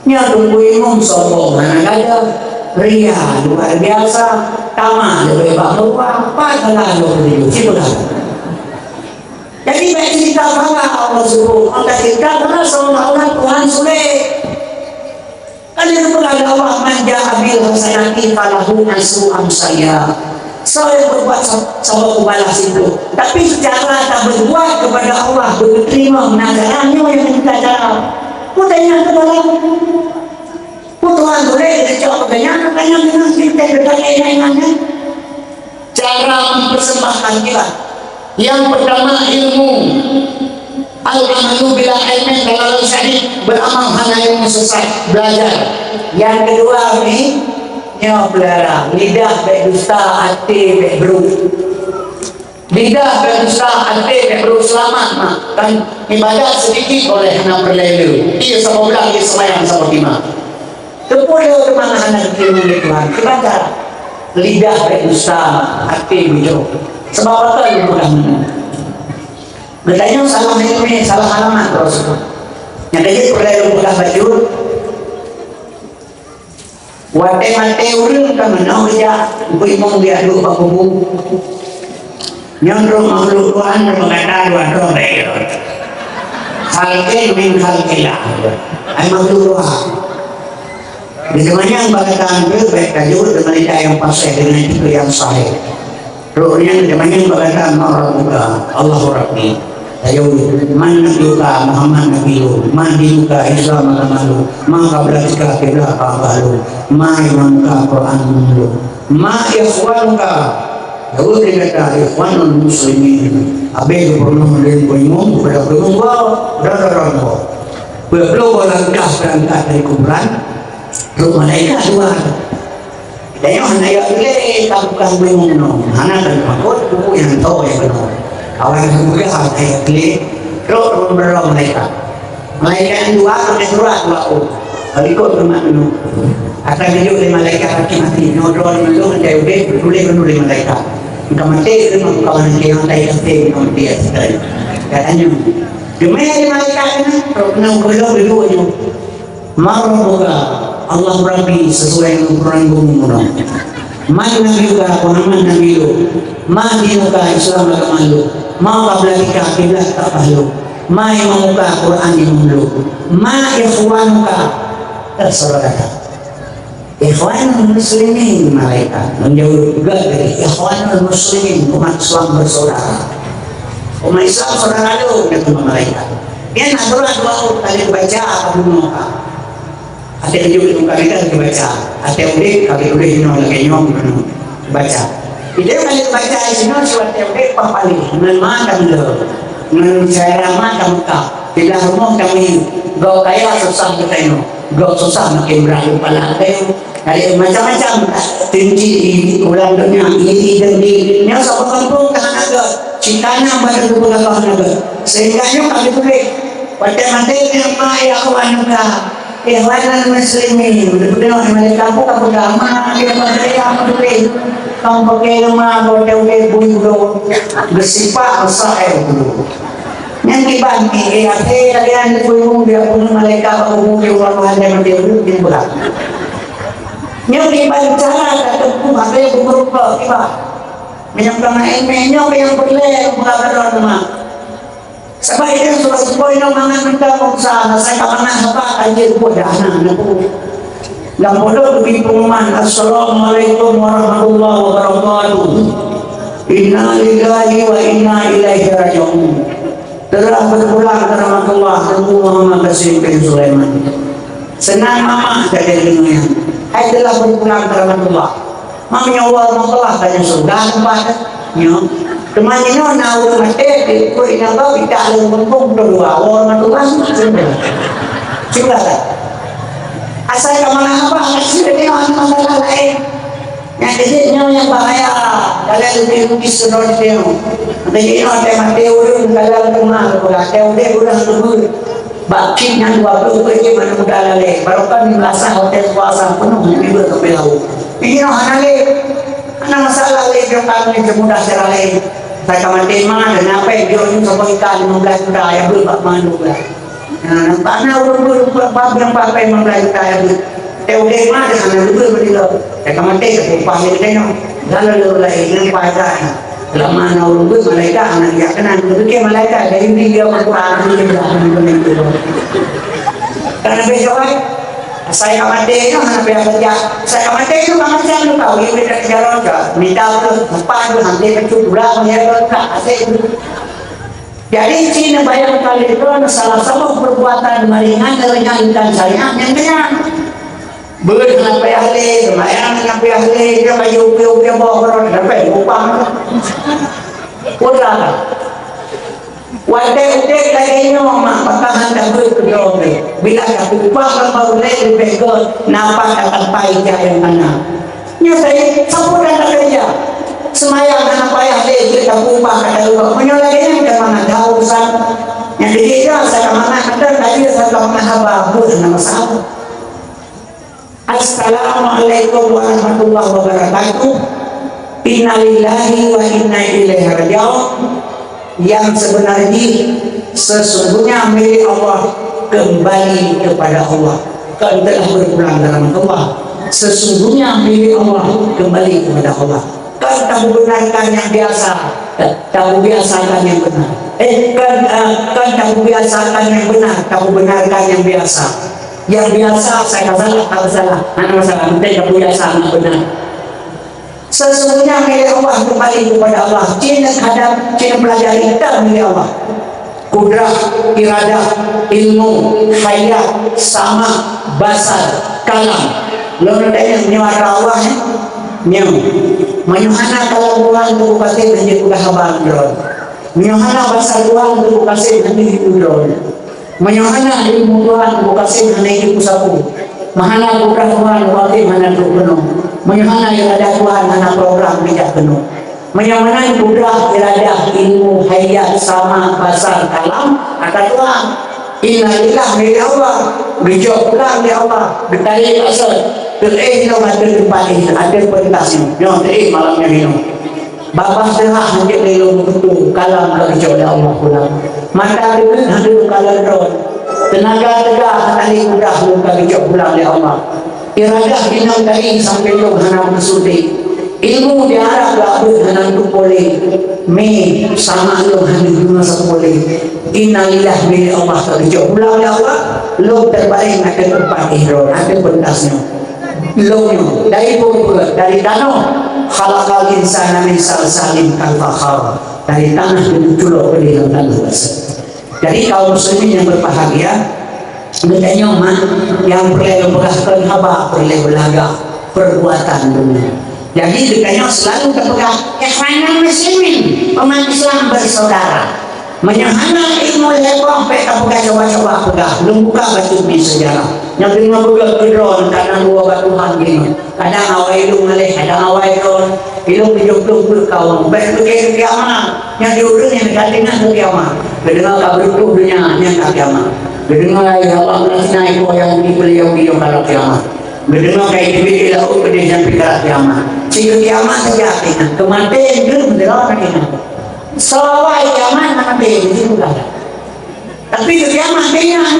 Nyoe Teungku Imum sombong hana gadôh, ria luar biasa, tamah leubeh bak meuruah, pat hana lôn tuju, sipeugah. Jadi, bèk cerita bala Allah suruh, maka cerita bala seolah-olah Tuhan suléh. Kan dipeugah lé Allah, "Man jaa bil hasanati falahu asyru amsalha." Soe nyang berbuat sa-, saboh kebaikan situ. Tapi cara taberbuat kepada Allah, beuteurimong, nah, cara nyoe nyang kita cara. Peue tanyong keu Allah? Peue Tuhan boleh geucok keu geuhnyan, tanyong deungon sintèe geutanyoe ingat-ingat nyan? Cara mempersembahkan kita. Yang pertama, ilmu. Al-amalu bila ilmin dalalan syadid, beramal hana ilmu sesat, belajar. Yang kedua ni, nyoe pelara, lidah bèk dusta, até bèk brôk. Lidah bèk dusta, até bèk brôk, selamat mak. Kan ibadat sedikit boleh hana peureulèe le. Iya saboh blang, iya seumayang saboh teuma. Teupeue le teuma hana diterima lé Tuhan. Kiban cara? Lidah bèk dusta, até bujur. Sebab apa lôn peugah meunan? Geutanyoe salah nilai, salah alamat, Bro. Nyang keuneuk peureulèe lôn peugah bacut, watèe maté ureueng ka meunoe geujak, beuimong geujak duek bak kubu. Nyan droe makhluk Tuhan, droe gata dua droe bèk. Khalqin min khalqillah. Hai makhluk Tuhan. Di teumanyong bak gata nyan bèk tajeuet deungon lidah nyang fasih, deungon tipe nyang sahih. Droe nyan di teumanyong bak gata, "Man rabbuka?" "Allahu Rabbi." Tajaweueb, "Man nabiyuka?" "Muhammad nabi lôn." "Ma dinuka?" "Islam agama lôn." "Ma qiblatika?" "Kiblat Ka'bah lôn." "Ma imamuka?" "Quran lôn." "Ma ikhwanuka?" Jaweueb lé gata, "Ikhwanul Muslimin." Abéh geupeureunoe lé beuimong, pada beuimong gob, pada droe gob. Peue ploh boh langkah beurangkat dari kuburan, trok malaikat dua. Tanyoe hana jak lé ka bukan beuimong nyoe, hana teumakot buku nyang tho nyang keunoe. Awai geupeugah hana jak lé, trok rhueng droe malaikat. Malaikat nyang dua pakai surat dua u. Ka likot keumat nyoe. Ata geujok lé malaikat, "Akhé maté, nyoe droe lôn mandum, jai udép, tuléh keunoe lé malaikat. Ka maté, keunoe ka maté, nyoe tai maté, nyoe maté." Ka tanyong, geumè lé malaikat nyan, trok keunoe, keunoe, keunoe nyoe. "Man rabbuka?" "Allahu Rabbi," sesuai dengan ukuran buku nyoe. "Man nabiyuka?" "Muhammad nabi lôn." "Ma dinuka?" "Islam agama lôn." "Ma qiblatika?" "Kiblat Ka'bah lôn." "Ma imamuka?" "Quran imam lôn." "Ma ikhwanuka?" Eh, saudara. "Ikhwanul muslimin," malaikat. Menjawab juga dari "Ikhwanul muslimin," umat Islam bersaudara. Umat Islam saudara lôn, kata malaikat. Dia nak surat dua u, tadi baca apa bunoe ka. Até geujok di muka kita, kita baca. Até udép, ka geutuléh nyoe lagèe nyoe, meunoe. Baca. Kita kali baca di sinoe, siwat até udép, paih paléh. Ngon ma tameulo. Ngon syedara ma tameukab. Pindah rumoh tamiyueb. Gob kaya susah geutanyoe. Gob susah makin brat kepala geutanyoe. Dari macam-macam. Tunci di ulang dunia. Ini, ini, ini. Nyoe saboh kampung ka hana gob. Cintanya pada geupeugah hana gob. Sehingga nyoe ka geutuléh. Watèe maté nyoe ma ya Allah nyoe ka. Ikhwanul muslimin, beudôh malaikat buka peugah, "Ma, dia peugah, dia peugah." Kong pakai leumah, botol dia bui ulo, geusipak besar eh ulo. Nyan kiban ni, eh, akhé kalian di bui dia pun malaikat bak umu dia, urang Tuhan dia mati urut dia berat. Nyoe kiban cara ka teupeu, akhé beumeureumpok kiban. Meunyoe ka na ilmu, nyoe nyang peureulèe, buka baron leumah. Sabab itu, sebab seupôt inong mangat mantong bangsa, asai ka mangat haba ka jeuet buet dah na, na peue. Lam pondok geubri pengumuman, "Assalamualaikum warahmatullahi wabarakatuh. Inna lillahi wa inna ilaihi raji'un." Telah berpulang ke rahmatullah, Teungku Muhammad Qasim bin Sulaiman. Seunang mamak saja deungoe nyan. Hai telah berpulang ke rahmatullah. Meunyoe Allah meupeugah tanyoe syeuruga teumpat nyoe. Teuma jinoe na ureueng maté, dikheun inong gob, itak lé muphom dua, woe meutuah, syeuruga. Syeuruga tak? Asai ka mangat haba, syeuruga nyoe hana masalah laén. Nyang keujiek nyoe nyang bahaya, dalam rugi-rugi sidroe nyoe. Maka jinoe watèe maté ureueng, dalam teuma, watèe udép ureueng leubeh. Bak cit nyan dua ploh peuet jeuem aneuk muda lalè, barokon meurasa hotel puasa peunoh nyan ibeue sampai laôt. Jinoe hana lé, hana masalah lé, jeuet kami seumudah sira lé. Sai ka maté ma, dan apa yang jok nyoe saboh ikan lima belas juta, ya beuet bak ma dua belas. Nah, nampak na ureueng beuet, beuet bak nyang pakai lima belas juta, ya beuet. Teu udép ma, dan hana beuet beuet. Sai ka maté, ka upah lé geutanyoe. Lalu lé ulai, nyang pakai. Lama na ureueng beuet malaikat, hana geujak keunan. Geupike malaikat, dari Yahudi geujak Al-Quran, hana geujak keunan. Karena besok, eh, asai ka maté nyoe, hana payah keujak. Asai ka maté nyoe, ka macam tu ka, wih, wih, dak jalan ka. Mita tu, empat tu, hampir kecut pula, melihat tu, tak, asai tu. Jadi, ci neubayangkan lé droe salah saboh perbuatan meuringan, meringankan syariat nyang kenyang. Beuet hana payah lé, seumayang hana payah lé, dia baju upiah-upiah boh rot, sampai upah. Pura. Watèe udép lagèe nyoe mak, maka hana beuet keudroe lé. Bila tapeupah lam bak ulèe leubeh göt, nafah tatampai jak nyang hana. Nyoe sabe, sapeue dan takeureuja. Seumayang hana payah lé, jeuet tapeupah ka tapeugah. Meunyoe lagèe nyan ka mangat that urusan. Nyang keujeut asa ka mangat, mantong ka jeuet asa ka mangat haba, beuet hana masalah. Assalamualaikum warahmatullahi wabarakatuh. Innalillahi wa inna ilaihi raji'un. Yang sebenar jih, sesungguhnya milik Allah, kembali kepada Allah. Kan telah berpulang dalam Allah. Sesungguhnya milik Allah, kembali kepada Allah. Kan tabenarkan yang biasa, tabiasakan yang benar. Eh, kan, eh, kan tabiasakan yang benar, tabenarkan yang biasa. Yang biasa, saya tak salah, tak salah. Hana masalah, penting tabiasa, hana benar. Sesungguhnya milik Allah, kembali kepada Allah. Cina hadap, cina pelajari, tak milik Allah. Kudrah, iradah, ilmu, hayat, sama, basar, kalam. Lôn tanyong, nyoe atra Allah, eh? Nyoe. Meunyoe hana kalam Tuhan, tu kasih dan dia peugah haba droe. Meunyoe hana basar Tuhan, tu kasih dan dia hibu droe. Meunyoe hana ilmu Tuhan, tu kasih dan dia hibu sapu. Meunyoe hana kudrah Tuhan, tu kasih hana trok keunoe. Meunyoe hana iradah Tuhan, hana program bijak keunoe. Meunyoe meunan kudrah, iradah, ilmu, hayat, sama, basar, kalam, atra Tuhan. Innalillah milik Allah, geujok pulang lé Allah, geutarek asai. Teuéh nyoe ateueh teumpat éh, ateueh peuntas nyoe. Nyoe teuéh malam nyoe hinoe. Babah teuhah hanjeuet lé lôn meututoe, kalam ka geujok lé Allah pulang. Mata deungon hanjeuet lôn kalon droe. Teunaga teuga hana lé kudrah lôn ka geujok pulang lé Allah. Iradah inong tadi sampai lôn hana meusuti. Ilmu di Arab labeuet hana tupo lé. Mi sama lôn hana guna sapo lé. Innalillah milik Allah ka geujok pulang lé Allah. Lôn teubareng ateueh teumpat éh droe, ateueh peuntas nyoe. Lôn nyoe dari peue-peue, dari tanoh. Khalaqal insana min salsalin kal fakhar. Dari tanah geutulok keudeh lam tanoh. Jadi, kaum muslimin yang berbahagia, geutanyoe mak nyang peureulèe lôn peugah kon haba, peureulèe beulagak, perbuatan dunia. Jadi, geutanyoe selalu tapeugah, "Ikhwanul muslimin, umat Islam bersaudara." Meunyoe hana ilmu lhèe boh, bèk tapeugah, cuba-cuba peugah, lôn buka bacut mi sejarah. Nyang teungoh peugah keudroe, kadang dua bak Tuhan geuh. Kadang awai ilong malèe, kadang awai kon. Ilong tujoh ploh peuet kaum. Bèk pike keu kiamat. Nyan di ureueng nyang ka teuingat keu kiamat. Geudeungoe ka beureutoh donya, nyan ka kiamat. Geudeungoe, "Ya Allah, meunan sinai po Yahudi, peuleueh Yahudi nyang ka kiamat." Geudeungoe ka teubiet di laôt peudeh nyan pih ka kiamat. Cit keu kiamat saja teuingat. Keu maté, jeuet meudroe ka teuingat. Soe awai kiamat, maté, jeuet meudroe. Tapi keu kiamat teuingat.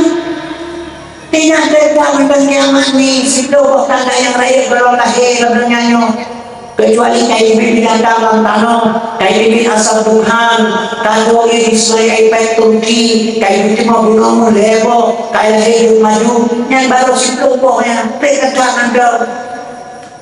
Ingat teuka mantong kiamat ni, siploh boh tanda nyang rayeuk gohlom lahé lam donya nyoe. Keucuali ka jibi binatang lam tanoh, ka jibi asai Tuhan, ka jibi di Surai Aipet Turki, ka jibi teuma bunoe lhèe boh, ka lahé jeuet maju, nyan barô siploh boh nyan, pih teuka mantong.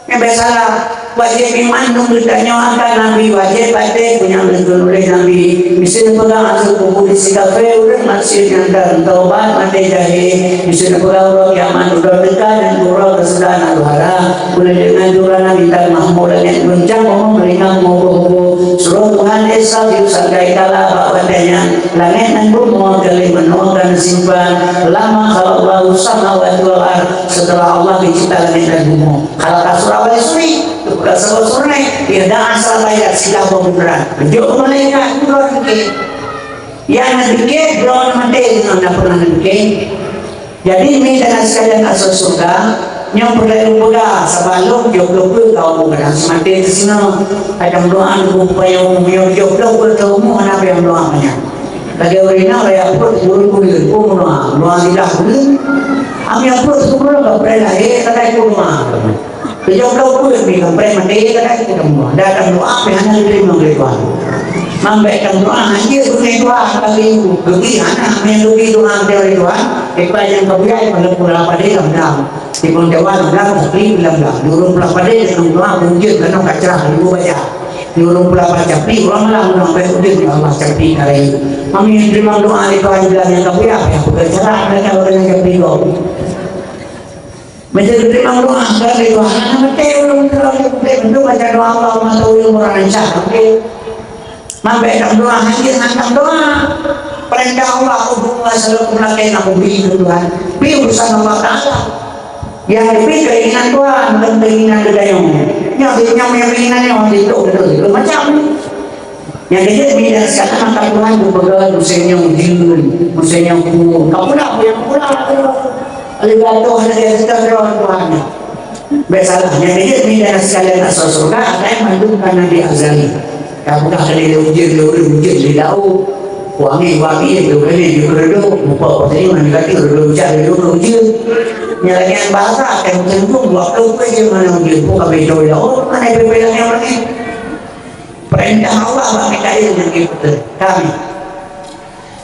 Nyang biasalah, wajéb iman ngon geutanyoe akan Nabi, wajéb até peue nyang geukheun oleh Nabi. Miseue neupeugah asai kubu di sikafé ureueng maksiet nyang ka taubat maté jahé. Miseue neupeugah uroe kiamat uroe teuka dan uroe keuseudahan huru-hara. Ulèe deungon dura Nabi tan mahmud langèt guncang, umu meuringan meuhô-hô. Suroh Tuhan Isa jiusangkai kala bak watèe nyan. Langèt ngon bumoe ka lheueh meunoe ka neusimpan. Lama khalaqallahu samawati wal ard. Seuteulah Allah geucipta langèt dan bumoe. Khalaqa samawati wal arda, geupeugah saboh surat, ya, dan asal bayar sila pemudra. Jok malaikat, keluar ke. Yang nanti ke, belum mati, nggak pernah nanti ke. Jadi, mi dan sekalian asal surga, nyang perlu peugah, sebelum jok lupa kau bukan langsung mati ke sini. Kadang doa, lupa yang umur, jok lupa ke umur, anak yang doa banyak. Lagèe ureueng inong raya pruet gureueng-gureueng, oh, meunoe, meunoe lidah gureueng. Ami pruet gureueng ka preh lahé, kadai ku doa. Keujok ka pruet mi ka preh maté, kadai ku doa. Datang doa, pih hana diterima lé Tuhan. Mambek ka doa, hana geuneuk doa, ka geubi hana, ami geubi doa, lé Tuhan. Ipai nyang ka buya, ipai lam pula padé lam dam. Di Bang Jawa lam dam, tapi lam dam. Di ureueng pula padé, dalam doa, mungkin kena kaca, ibu baca. Di ureueng pula ba capi, ureueng malam ureueng bèk udép, ya Allah, capi ka rayeuk. Mami teurimong doa di Tuhan, bilang nyang ka buya, ya, bukan cara mereka orang yang capi kau. Meunyoe geuteumé doa, keu doa hana meuté ureueng keudroe, geuteumé baca doa, Allahumma tawwi umur lancar, oke. Mabék tam doa, hanjeuet hantam doa. Peurintah Allah, "Ud'u sabila rabbika bil hikmati wal mau'izatil hasanah." Pi urusan Allah Taala. Nyang leubeh keinginan Tuhan, bukan keinginan geutanyoe. Nyoe si nyoe nyang keinginan nyoe, si tu, tu, tu, macam ni. Nyang keujeuet, bidang sekarang maka Tuhan geupeugah, "Meusé nyoe ujeuen, meusé nyoe krueng." Ka pula, ka pula, ka pula. Alèh gatoh lagèe seutôt droe Tuhan. Bèk salah, nyang keujeuet, bidang sekalian asoe syeuruga, akai mandum ka na di azali. Ka peugah keu lé ujeuen, lé ureueng ujeuen di laôt. Wangi, wangi, lé ureueng di keureudo, muka putih, mani kaki, keureudo ujeuen, lé ureueng ujeuen. Nyang lagèe bahasa, kan teungku, dua puluh peuet jeuem mana ujeuen, buka beutôi laôt, mana bèk-bèk nyang laén. Peurintah Allah bak Mikail nyang geupeugah kami.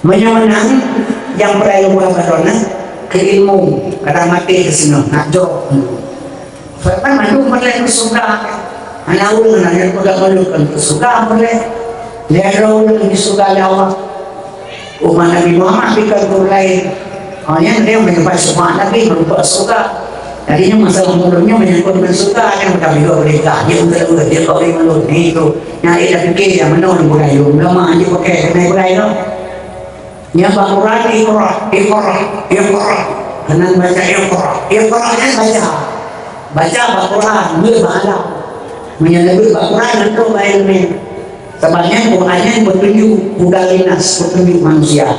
Meunyoe meunan, nyang peureulèe buah baron na keu ilmu, kadang maté keu singoh, nak jok. Firman mandum peureulèe keu syeuruga. Hana ureueng na nyang peugah mandum keu syeuruga peureulèe. Lhèe droe ureueng di syeuruga lé Allah. Umat Nabi Muhammad bukan ureueng laén. Oh, nyan dia menyebut syafaat Nabi berupa syeuruga. Jadi, nyoe masalah mulut nyoe menyangkut dengan syeuruga, kan, bukan bego mereka. Dia bukan ureueng, dia kau lima menit. Ni tu. Nyan, eh, dah fikir, yang mana orang bukan, ulama aja pakai, kena bukan, tu. Nyan bak Quran, iqra, iqra, iqra. Kena baca iqra. Iqra nyan baca. Baca bak Quran, dia bak alam. Meunyoe leubeh bak Quran, nyan tu bak ilmu. Sabab nyan Quran nyan peutunjuk hudal linnas, peutunjuk manusia.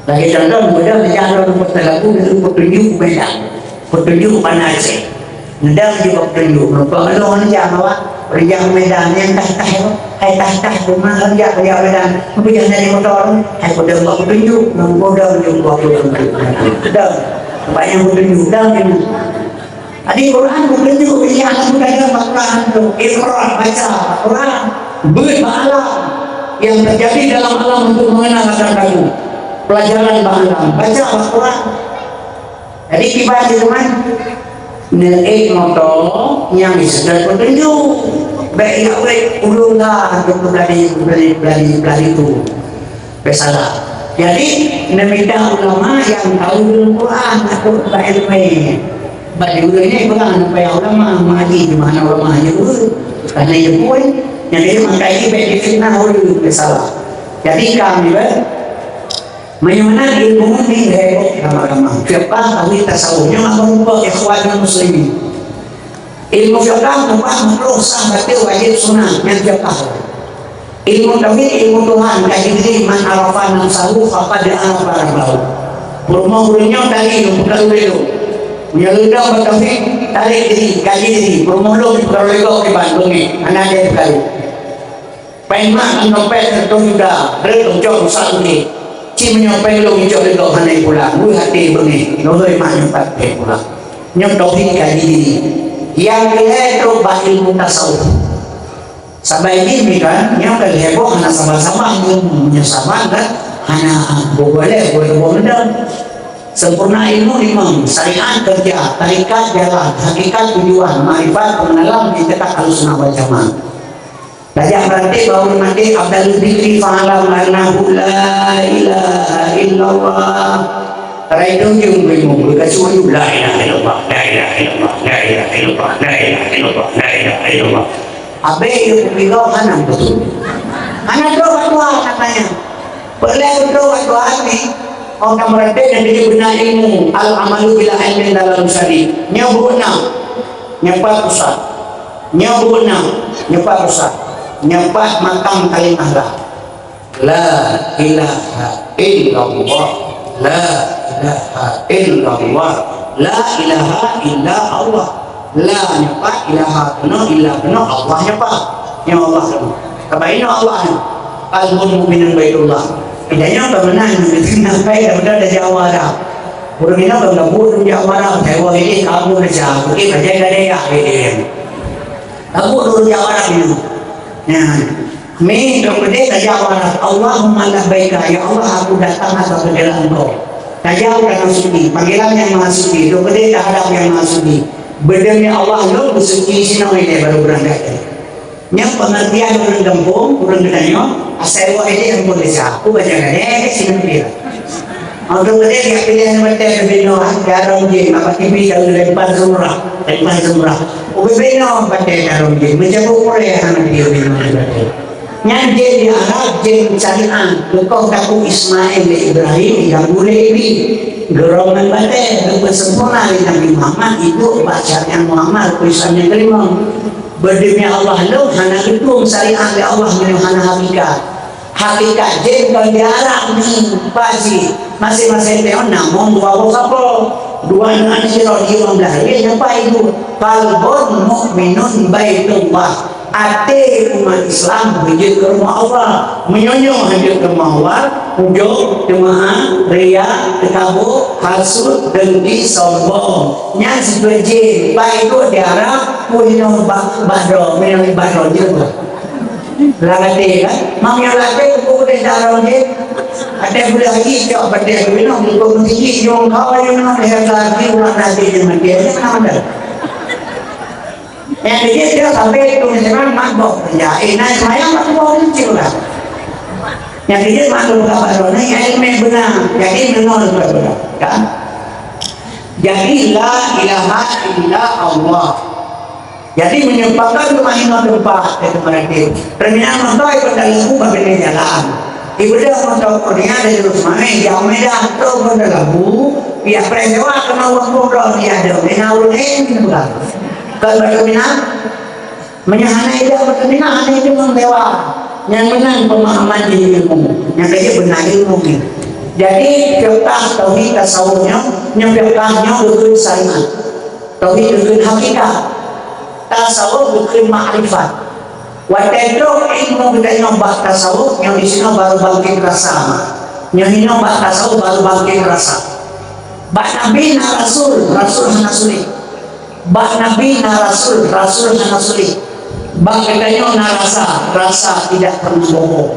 Lagèe contoh, mudah neujak lôn peuteulagu neu peutunjuk Medan, peutunjuk Banda Aceh. Neudong jih peutunjuk, meunyoe lôn neujak awak, ureueng jak Medan nyan tah-tah, hai tah-tah, teuma lôn jak, jak Medan, meupijah dari motor, hai peudong bak peutunjuk, meupodong jih bak peutunjuk. Dong, banyak peutunjuk, dong nyoe. Jadi Quran bukan juga pilihan lagu dalam Quran tu. Iqra, baca Quran. Beuet bak alam yang terjadi dalam alam untuk mengenal akan lagu. Pelajaran bak alam. Baca bak Quran. Jadi tiba di rumah, neuék moto nyang diseutôt peutunjuk. Bèk jak wék ulôn lah untuk belari, belari, belari, belari tu. Bèk salah. Jadi, neumita ulama nyang tahu dalam Quran, takot bak ilmu. Bak di ureueng nyan peugah, "Napa ya ulama, mengaji di mana ulama nyan ureueng?" Karena dia pun, yang dia maka ini bèk difitnah ureueng, bèk salah. Jadi, kami bèk, meunyoe meunan ilmu ni heboh lama-lama. Fiqah, tauhid, tasawuf. Nyoe apa rupa ikhwan muslimin. Ilmu fiqah meupat makruh, sah, batil, wajib, sunat, nyan fiqah. Ilmu tauhid, ilmu Tuhan, kaji diri, "Man arafa nafsahu faqad arafa rabbahu." Peurumoh ureueng nyoe tadi nyang peugah ulèe lôn. Meunyoe lôn dong bak tauhid, tarek diri, kaji diri, peurumoh lôn peugah ulèe gob kiban beungéh, hana deh peugah. Péng mak ngon dompet reutôh juta, rhot lôn cok rusak beungéh. Cit meunyoe péng lôn icok lé gob hana ipulang, weueh até beungéh, nuroi mak nyoe pat péng pulang. Nyoe tauhid kaji diri. Nyang keulhèe trok bak ilmu tasawuf. Saban jih mi kan, nyoe kan heboh hana saban-saban, nyoe meunyoe saban kan, hana boleh, boleh, boleh mendang. Sempurna ilmu limong, syariat kerja, tarikat jalan, hakikat tujuan, makrifat pengenalan, i'tiqad Ahlussunnah wal Jamaah. Tajak meuratéb bahwa mati afdalul dzikri fa'lam annahu la ilaha illallah. Rai dong jeuem beuimeung, beukasu aju, "La ilaha illallah, la ilaha illallah, la ilaha illallah, la ilaha illallah, la ilaha illallah." Abéh yue kupiga hana beutôi. Hana droe bak Tuhan katanya. Peureulèe beutôi bak Tuhan ni, oh, ka meuratéb nyang keujeuet beuna ilmu, al-amalu bila ilmin dalam syadi. Nyoe buet na, nyoe pat pusat. Nyoe buet na, nyoe pat pusat. Nyoe pat makam kalimah la. La ilaha illallah. La ilaha illallah. La ilaha illa Allah. La nyoe pat, ilaha keunoe, illa keunoe, Allah nyoe pat. Nyoe Allah keunoe. Ka ba inoe Allah nyoe. Qalbun mu'minun baitullah. Kita nyoe ka meunan, sampai dah beudôh dah Jawa dah. Ureueng inong ka gabuk ureueng Jawa dah. Saya wah ini kabur dah. Oke, bajai dah deh ya, gitu. Gabuk ureueng Jawa dah nyoe. Nah. Mi, dong geude tajak waras, "Allahumma labbaika, ya Allah, aku datang atas panggilan Engkau." Tajak u Danau Suci, panggilan Yang Maha Suci, dong geude tahadap Yang Maha Suci. Beudeuh, "Ya Allah, lôn beusuci sinoe ilèe baru beurangkat." Nyan pengertian ureueng gampông, ureueng geutanyoe, asai woe ilèe gampông desa. Aku baca gadeh, sinoe ilèe. Untuk geude jak piléh batèe leubeh noe, jarông jih, bak T V ka lheueh lempar zumrah, lempar zumrah. Ubé binoe batèe jarông jih, meucabut purée hana piléh binoe batèe. Nyan jén di Arab, jén syariat, beukoh takue Ismail lé Ibrahim, diganggu lé Iblih. Geurông ngon batèe, geupeusempurna lé Nabi Muhammad, iduek bak syariat Muhammad, rukon Islam nyang keulimong. Beudeumi Allah lôn hana geutueng syariat lé Allah meunyoe hana hakikat. Hakikat jén kon di Arab ni, pasi. Maséng-maséng teuh na mong dua boh sapo. Dua aneuk sidroe di limong blaih ribèe nyan pai ibu. Qalbun mukminun baitullah. Até umat Islam beujeuet keu rumoh Allah. Meunyoe nyoe han jeuet keu rumoh Allah, ujông, teumaha, riya, teukabu, hasut, dengki, sombong. Nyan sipeue jén, pai ibu di Arab, pun nyoe bak, bak droe, meunyoe bak droe jeuet bah. Lam até kan? Mang nyang lam até kubu deh darong jih. Ada gula lagi cok pedeh tu minum, ikut mesti jong kau yang nak lihat lagi umat nanti dia mati. Dia kenapa dah? Yang dia dia sampai tu memang mabok. Ya, eh, naik semayang mabok kecil lah. Yang dia maklum kabar ni ilmu benar. Jadi menol benar. Kan? Jadi la ilaha illa Allah. Jadi, meunyoe pakon teuma hinoe teumpat, kata meuratéb. Terminal moto i Bandar Labu bak binéh jalan. Ibeudôh moto kurnia dari Rusmai, jak Medan, trok Bandar Labu, pihak preh sewa keunoe ureueng boh droe di adeueng, keunoe ureueng laén keuneuk peugah. Kon bak terminal? Meunyoe hana idong bak terminal, hana idong sewa. Nyang meunan pemahaman di ilmu. Nyang keu jeuet beuna ilmu nyan. Jadi, fiqah tauhid tasawuf nyoe, nyoe fiqah nyoe geukheun syariat. Tauhid geukheun hakikat. Tasawuf geukheun makrifat. Watèe trok ilmu geutanyoe bak tasawuf, nyoe disinoe baru bangkét rasa. Nyoe hinoe bak tasawuf baru bangkét rasa. Bak nabi na rasul, rasul hana sulet. Bak nabi na rasul, rasul hana sulet. Bak geutanyoe na rasa, rasa tidak pernah bohong.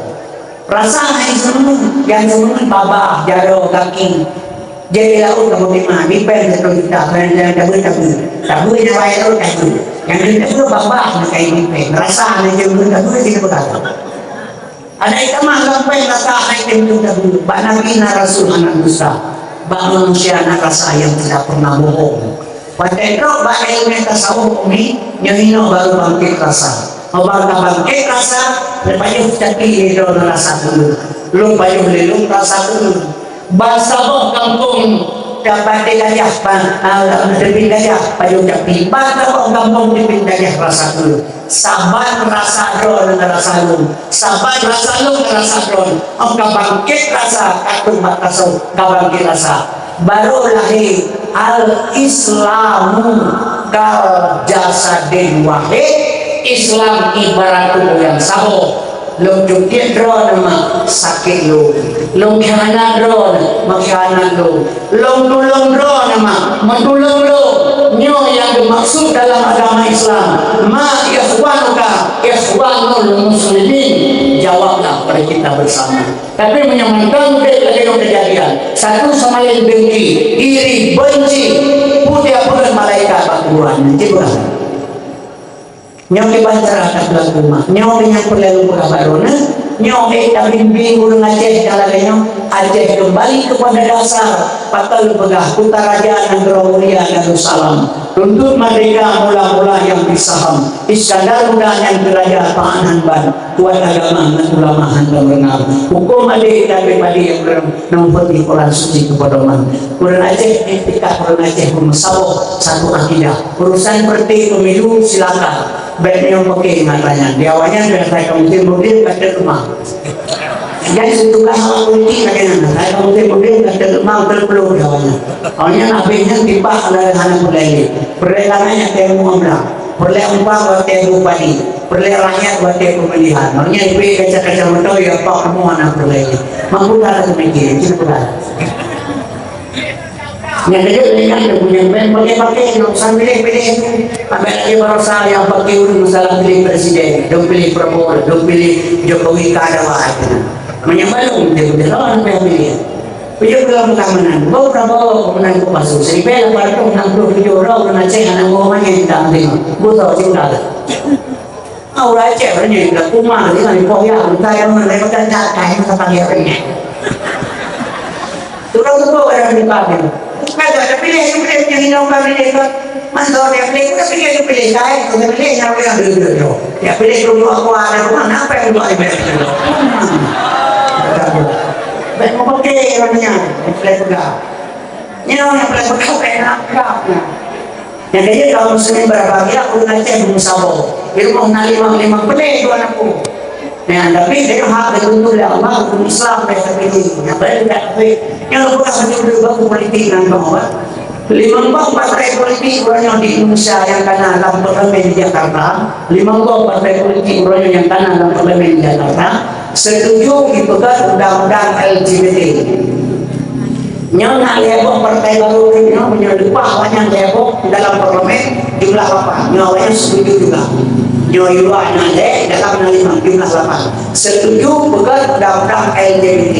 Rasa hai seumeung, nyang seumeung babah, jaroe, gaki. Jadi laôt kamoe terima, dipèng satu juta, kadang-kadang tabeue-tabeue. Tabeue nyang laén rot tabeue. Nyang laén tabeue babah na kain dipèng. Rasa na jeuem tabeue sinoe peugah. Ada itamah lam pèng rasa hai tem tabeue. Bak nabi na rasul hana dusta. Bak manusia na rasa yang tidak pernah bohong. Watèe trok bak ilmu tasawuf umi, nyoe hinoe baru bangkét rasa. Óh ban ka bangkét rasa, lé pajoh capi lé droeneuh rasa keuneuk. Lôn pajoh lé lôn rasa keuneuk. Ban saboh gampông Capi Gajah, ban, ah, Teubiet Gajah, pajoh capi. Ban saboh gampông Teubiet Gajah rasa keuneuk. Saban rasa droeneuh rasa lôn. Saban rasa lôn rasa droeneuh. Óh ka bangkét rasa, ka trok bak tasawuf, ka bangkét rasa. Baru lahé al-Islamu kal jasadil wahid, Islam ibarat tuboh nyang saboh. Lôn cutiet droeneuh mak sakét lôn, lôn khianat droeneuh mak khianat lôn, lôn tulông droeneuh mak meutulông lôn. Nyoe nyang geumaksud dalam agama Islam, ma ikhwanuka ikhwanul muslimin. Jawablah pada kita bersama. Tapi meunyoe mantong udép lagèe nyoe keujadian, satu sama laén dengki, iri, beunci, peue teuma malaikat bak kuburan nyan, cit peugah. Nyoe kiban cara that peulaku mak. Nyoe nyang peureulèe lôn peugah bak droeneuh. Nyoe ék tabimbéng ureueng Aceh nyang lagèe nyoe. Aceh keumbali keupada dasar, pakon lôn peugah, Kutaraja Nanggroe Mulia Darussalam. Tuntut merdeka mula-mula nyang bri saham. Iskandar Muda nyan keu raja taát han ban. Kuat agama ngon ulama hantom reungam. Hukôm adé dan pribadi nyang ureueng nang peuti Quran Suci keu pedoman. Ureueng Aceh, iktikad ureueng Aceh beumeusaboh satu akidah. Urusan partai pemilu silakan. Bèk nyoe mungkin ngon awaknyan. Di awaknyan biasa kamoe tem mudim ka teuk leumah. Jadi, situlah awak politik lagèe nyan. Saya kamoe tem mudim ka teuk leumah, teuk peuleuh di awaknyan. Awaknyan habéh nyan tiba hana, hana peureulèe. Peureulèe lam ayat temu amla. Peureulèe umpang watèe bu padi. Peureulèe rakyat watèe peumilihan. Awaknyan ipeuék kaca-kaca moto, ya, pak kamoe hana peureulèe. Mampu tak ada pemikiran, cina peugah. Nyang keujeuet lé nyan, nyang punya pèng pakai-pakai, nyang urusan piléh-piléh tu. Sampai lagi barosa nyang pakai ureueng masalah piléh presiden, dong piléh Prabowo, dong piléh Jokowi, ka ada wahai kena. Meunyoe balum, dia beutôi lawan apa yang piléh. Ujung dalam keamanan, bau Prabowo kemenang keu palsu. Seribu lapan ratus enam puluh tujuh droe ureueng Aceh hana mau manyang tak penting. Beutôi, cinta. Ureueng Aceh ureueng nyan ka kuma, dia ngan poh ya, entah yang mana, mereka tak tahu, tak panggil ureueng nyan. Ureueng tutoe barang dipat nyoe. Kan tak ada pilih, ada pilih, punya hina orang pilih kan. Mantap dia pilih, kita pilih, dia pilih, saya, kita pilih, yang pilih, dia pilih, dia pilih. Dia pilih dulu aku ada rumah, kenapa yang dulu ada pilih? Baik mau pakai orangnya, yang pilih pegang. Nyoe nyang paléng beukab enak, beukab nyan. Nyang keu jeuet kaum muslimin berbahagia, ureueng Aceh beumeusaboh. Di rumoh na limong, limong peuté dua aneuk. Nyan, tapi tanyoe hak geutuntut lé Allah, huköm Islam lé tapi nyan paléng tidak tapi. Nyang leubeh beutôi-beutôi baku politik ngon bank, limong bank partai politik uroe nyoe di Indonesia nyang kana lam parlemen di Jakarta. Limong bank partai politik uroe nyoe nyang kana lam parlemen di Jakarta. Setuju dipeugah undang-undang L G B T. Nyoe na lhèe boh partai baru nyoe, meunyoe leupah awaknyan lhèe boh dalam parlemen, jumlah lapan. Nyoe awaknyan setuju juga. Nyoe luwa na lhèe, dalam na limong, jumlah lapan. Setuju peugah undang-undang L G B T.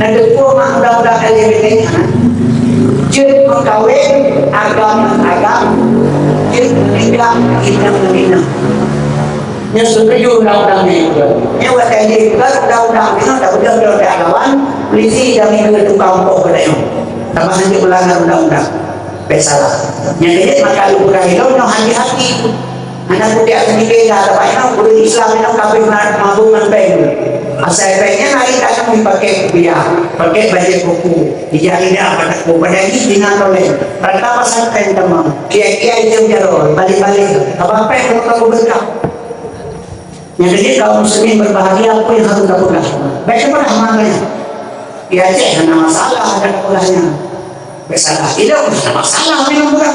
Na teupeue mak undang-undang L G B T nyan? Jeuet meukawen agam ngon agam, jeuet meuninggai inong ngon inong. Nyoe setuju undang-undang nyoe. Nyoe watèe jih bukan undang-undang nyoe, tapi undang-undang lawan polisi dan minggu tukang pok keu nyoe. Tambah nanti melanggar undang-undang. Bèk salah. Nyang keu jeuet maka lôn peugah ilôn nyoe hati-hati. Hana kupiah seumiké dah, tapi nyoe ureueng Islam nyoe kabeh na mabök ngon péng. Asai péng nyan hari kadang dipakai kupiah, pakai bajèe koko, ija lidah pada ku, pada jih tinggal toleng. Rata pasantren teuma, kiai-kiai jeuem jaroe, balik-balik. Haba péng nyoe ka kubeureukat. Nyang keu jeuet kaum muslimin berbahagia, peue nyang harôh tapeugah? Bèk tapeugah makna nyan. Di Aceh hana masalah, hana tapeugah nyan. Bèk salah. Ilôn hana masalah, ilôn peugah.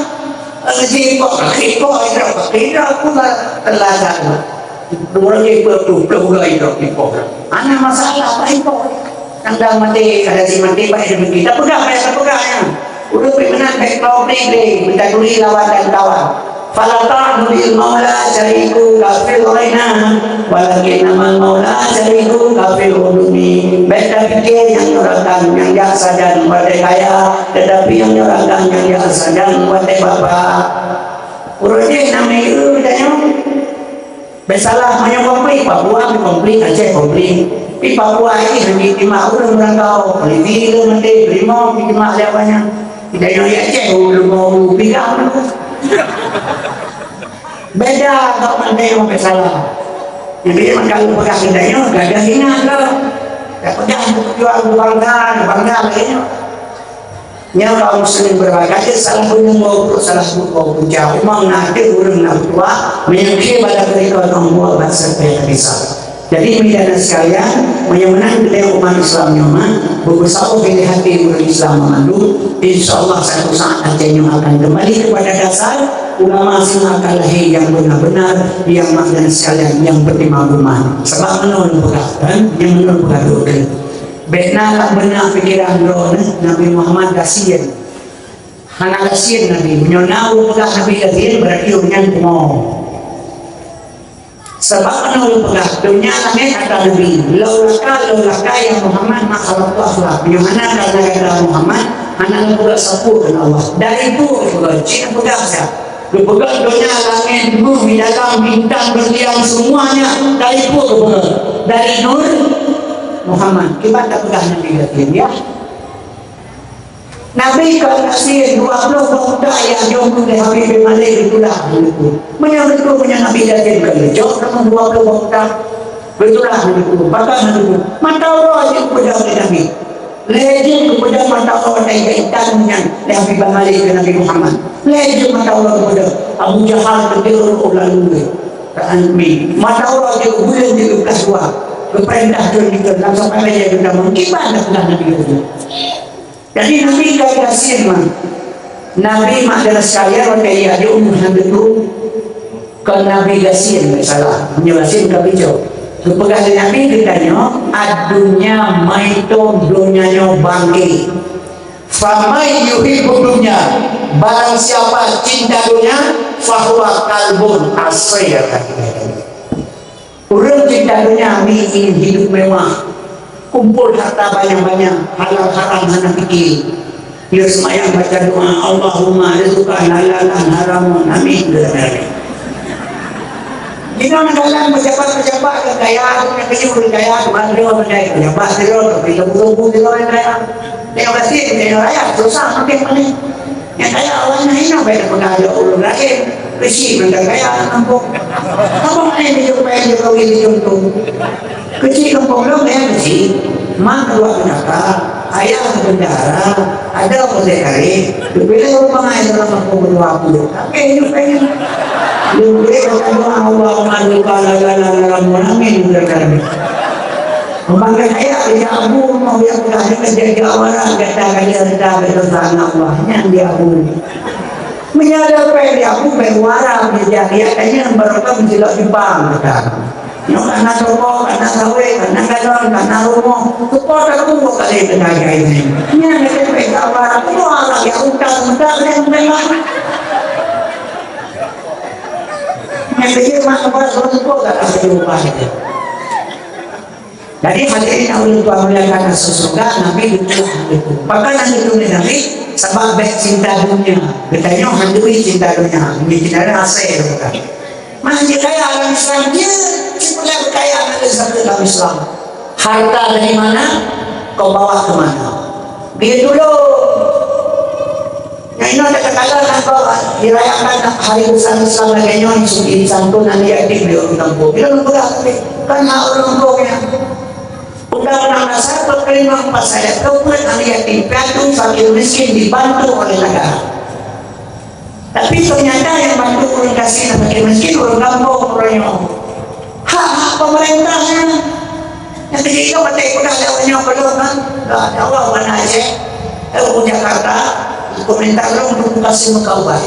Rezeki kok, rezeki kok, ilôn kok, ilôn aku lah telah dah. Dua ratus lima puluh, dua puluh, ilôn kok. Hana masalah, apa ilôn kok? Tanda maté, kada si maté, baik demi kita. Peugah, payah tapeugah nyan. Ureueng pih meunan bèk klau bri-bri, meutaturi lawan dan kawan. Fala ta'nu lil maula syarikuka fil ghina, walakinnamal maula syarikuka fil udumi. Bèk tapike nyang nyoe rakan nyang jak sajan watèe kaya, teutapi nyang nyoe rakan nyang jak sajan watèe bapak. Uroe jih na meuieu geutanyoe. Bèk salah, meunyoe konflik, Papua konflik, Aceh konflik. Di Papua ini hana jitimak ureueng meurangkau, polisi le maté, brimob jitimak lé awaknyan. Di tanyoe di Aceh, ulu mau ulu pigang. Beda kok maté ngon bèk salah. Jadi, maka lu peugah di tanyoe, gagah ingat lo. Dak peugah untuk jual bangga, bangga lagèe nyoe. Nyoe kaum muslimin berbahagia, salah peuneumô, salah peuneumô puja. Memang na deuh ureueng na meutuah, meunyoe kheueh bak tapeurikot ngon buet bak serta bisa. Jadi, meunyoe na sekalian, meunyoe meunan geutanyoe umat Islam nyoe mah, beubeusaboh lé hati ureueng Islam meumandum, insya Allah satu saat Aceh nyoe akan kembali kepada dasar, ulama singoh akan lahé nyang beuna-beuna, nyang mak dan sekalian nyang beutimang umat. Sabab meunoe lôn peugah, kan? Nyang meunoe lôn peugah dua kali. Bèk na lam beunak pikeran droeneuh Nabi Muhammad gasien. Hana gasien Nabi. Meunyoe na ureueng peugah Nabi gasien, berarti ureueng nyan pungo. Sabab meunoe lôn peugah, donya langèt atra Nabi. Laulaka, laulaka ya Muhammad, ma khalaqtu aflak. Meunyoe hana karena gata Muhammad, hana lôn peugah sapeue keu Allah. Dari peue geupeugah, cit peugah saja. Geupeugah donya, langèt, bumi, dalam, bintang, berlian, semuanya dari peue geupeugah? Dari Nur Muhammad. Kiban tapeugah Nabi gasien, ya. Nabi kon gasien, dua ploh boh unta nyang jok lé Habib bin Malik geutulak lé Teungku. Meunyoe Teungku, meunyoe Nabi gasien kon geujok, kamoe dua ploh boh unta geutulak lé Teungku. Pakon lé Teungku? Mata uroe jeuet geupeudong lé Nabi. Lhèe jeuet geupeudong mata uroe watèe geuintan nyan lé Habib bin Malik keu Nabi Muhammad. Lhèe jeuet mata uroe geupeudong. Abu Jahal geudeuh rôh lalu lé. Mata uroe jeuet geupeudong jeuet geupeugah dua. Geupeurintah jeuet geupeudong, langsung lhèe jeuet geupeudong. Kiban dah peugah Nabi geujok. Jadi, Nabi ka gasien, man. Nabi, mak dan sekalian, watèe ia jeuet umu hana geuteupeue, kon Nabi gasien, salah. Meunyoe gasien ka bijok. Geupeugah lé Nabi geutanyoe, "Ad-dunya maitun, donya nyoe bangke." "Faman yuhibbud dunya," barang siapa cinta dunia, "fahuwa kalbun asir." Ureueng cinta donya, mi ingin hidup mewah, kumpul harta banyak-banyak, halal haram hana pikir. Dia sembahyang baca doa, "Allahumma rizqan halalan haraman, amin." Inong dalam pejabat-pejabat ke kaya, ke kayuh ke kaya, ke bandar ke kaya, pejabat sidroe, tapi lembu-lembu sidroe yang kaya. Tengok kasih, tengok rakyat, susah makin panih. Nyang kaya awaknyan hina, baik peugah lé ureueng laén, keuchik ngon nyang kaya lam kampung. Kampung laén dijok, baik Jokowi dijok tu. Keuchik kampung lom, eh, keuchik. Mak dua bendahara, ayah bendahara, ada pun saya kari. Bila ureueng bangai dalam kampung dua puluh, tapi hidup pengen. Lebih berdoa, Allahumma luka la la la la la, amin, udah kami. Pembangkit ayat, ya Abu, mau ya Abu, ada kerja di awal, kata kali ada kerja sama Allah, yang di Abu. Menyala apa yang di Abu, baik wara, meja dia, kayaknya baru kan menjelak Jepang, kata. Nyoh kana toko, kana sawit, kana galon, kana rumoh, toko tak kumpul kali dengan gaya ini. Ini yang saya baik, wara, aku mau arah ya, utang, utang, yang memang. Yang kecil mah, apa, semua toko, tak ada rumah itu. Jadi hadirin yang ulôn muliakan, masuk surga, Nabi butuh itu. Pakon hana itu Nabi, sabab bèk cinta dunia. Geutanyoe hana cinta dunia. Ini cinta dunia asai bukan. Mah jeuet kaya lam Islam, jeuet cit peureulèe kaya lam Islam, lam Islam. Harta dari mana, kau bawa ke mana? Dia dulu. Nyang inoe takalon nanggroe dirayakan hari besar Islam lagèe nyoe, insan pun aneuk yatim di ureueng kampung. Bila neupeugah tapi kan hak ureueng kampung nyan. Undang-undang dasar empat puluh lima pasal dua puluh aneuk yatim, piatu, fakir miskin dibantu oleh negara. Tapi ternyata yang bantu ureueng gasien dan fakir miskin ureueng kampung, ureueng nyoe. Hak-hak pemerintah nyan. Nyang teujadi lom até peugah lé ureueng nyoe peulom kan. Ya Allah, bana Aceh. Eh, ureueng Jakarta, pemerintah lom buka sim meuka ubat.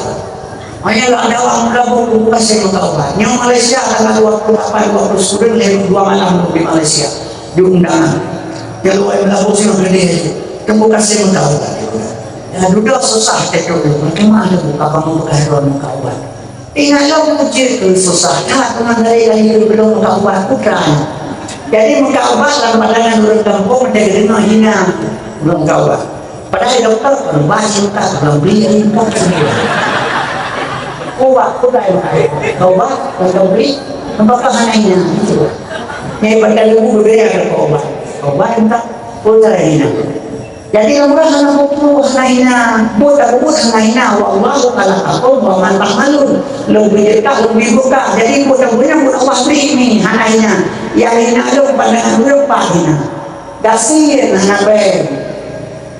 Hanya lah ada orang meuka buka sim meuka ubat. Nyoe Malaysia tanggal dua puluh lapan, dua puluh sembilan, lewat dua malam di Malaysia. Di undangan. Nyang luar Melayu sih gede aja. Tunggu kasih meuka ubat. Ya, dudoe susah teuh. Bagaimana buka kamu buka ruang meuka ubat? Ingat lom, ujeut keu susah that, teuma dari lahé keu belom meuka ubat putra nyan. Jadi meuka ubat lam pandangan ureueng kampung, meuteumé hina ureueng meuka ubat. Padahai dokto, ubat singkat, ureueng bri singkat. Ubat putra nyan, ubat, ureueng bri, apakah hana hina? Nyai pada lembu berbeda dengan ubat. Ubat singkat, putra hina. Jadi, ureueng hana buku hana hina, buet tak buet hana hina, wallahu khalaqakum wa ma ta'malun. Lôn bri teuka, lôn bri buka. Jadi, buet tak buet, buet Allah bri ni, hana hina. Nyang hina lôn pandangan ureueng pat hina. Gasien hana bèe.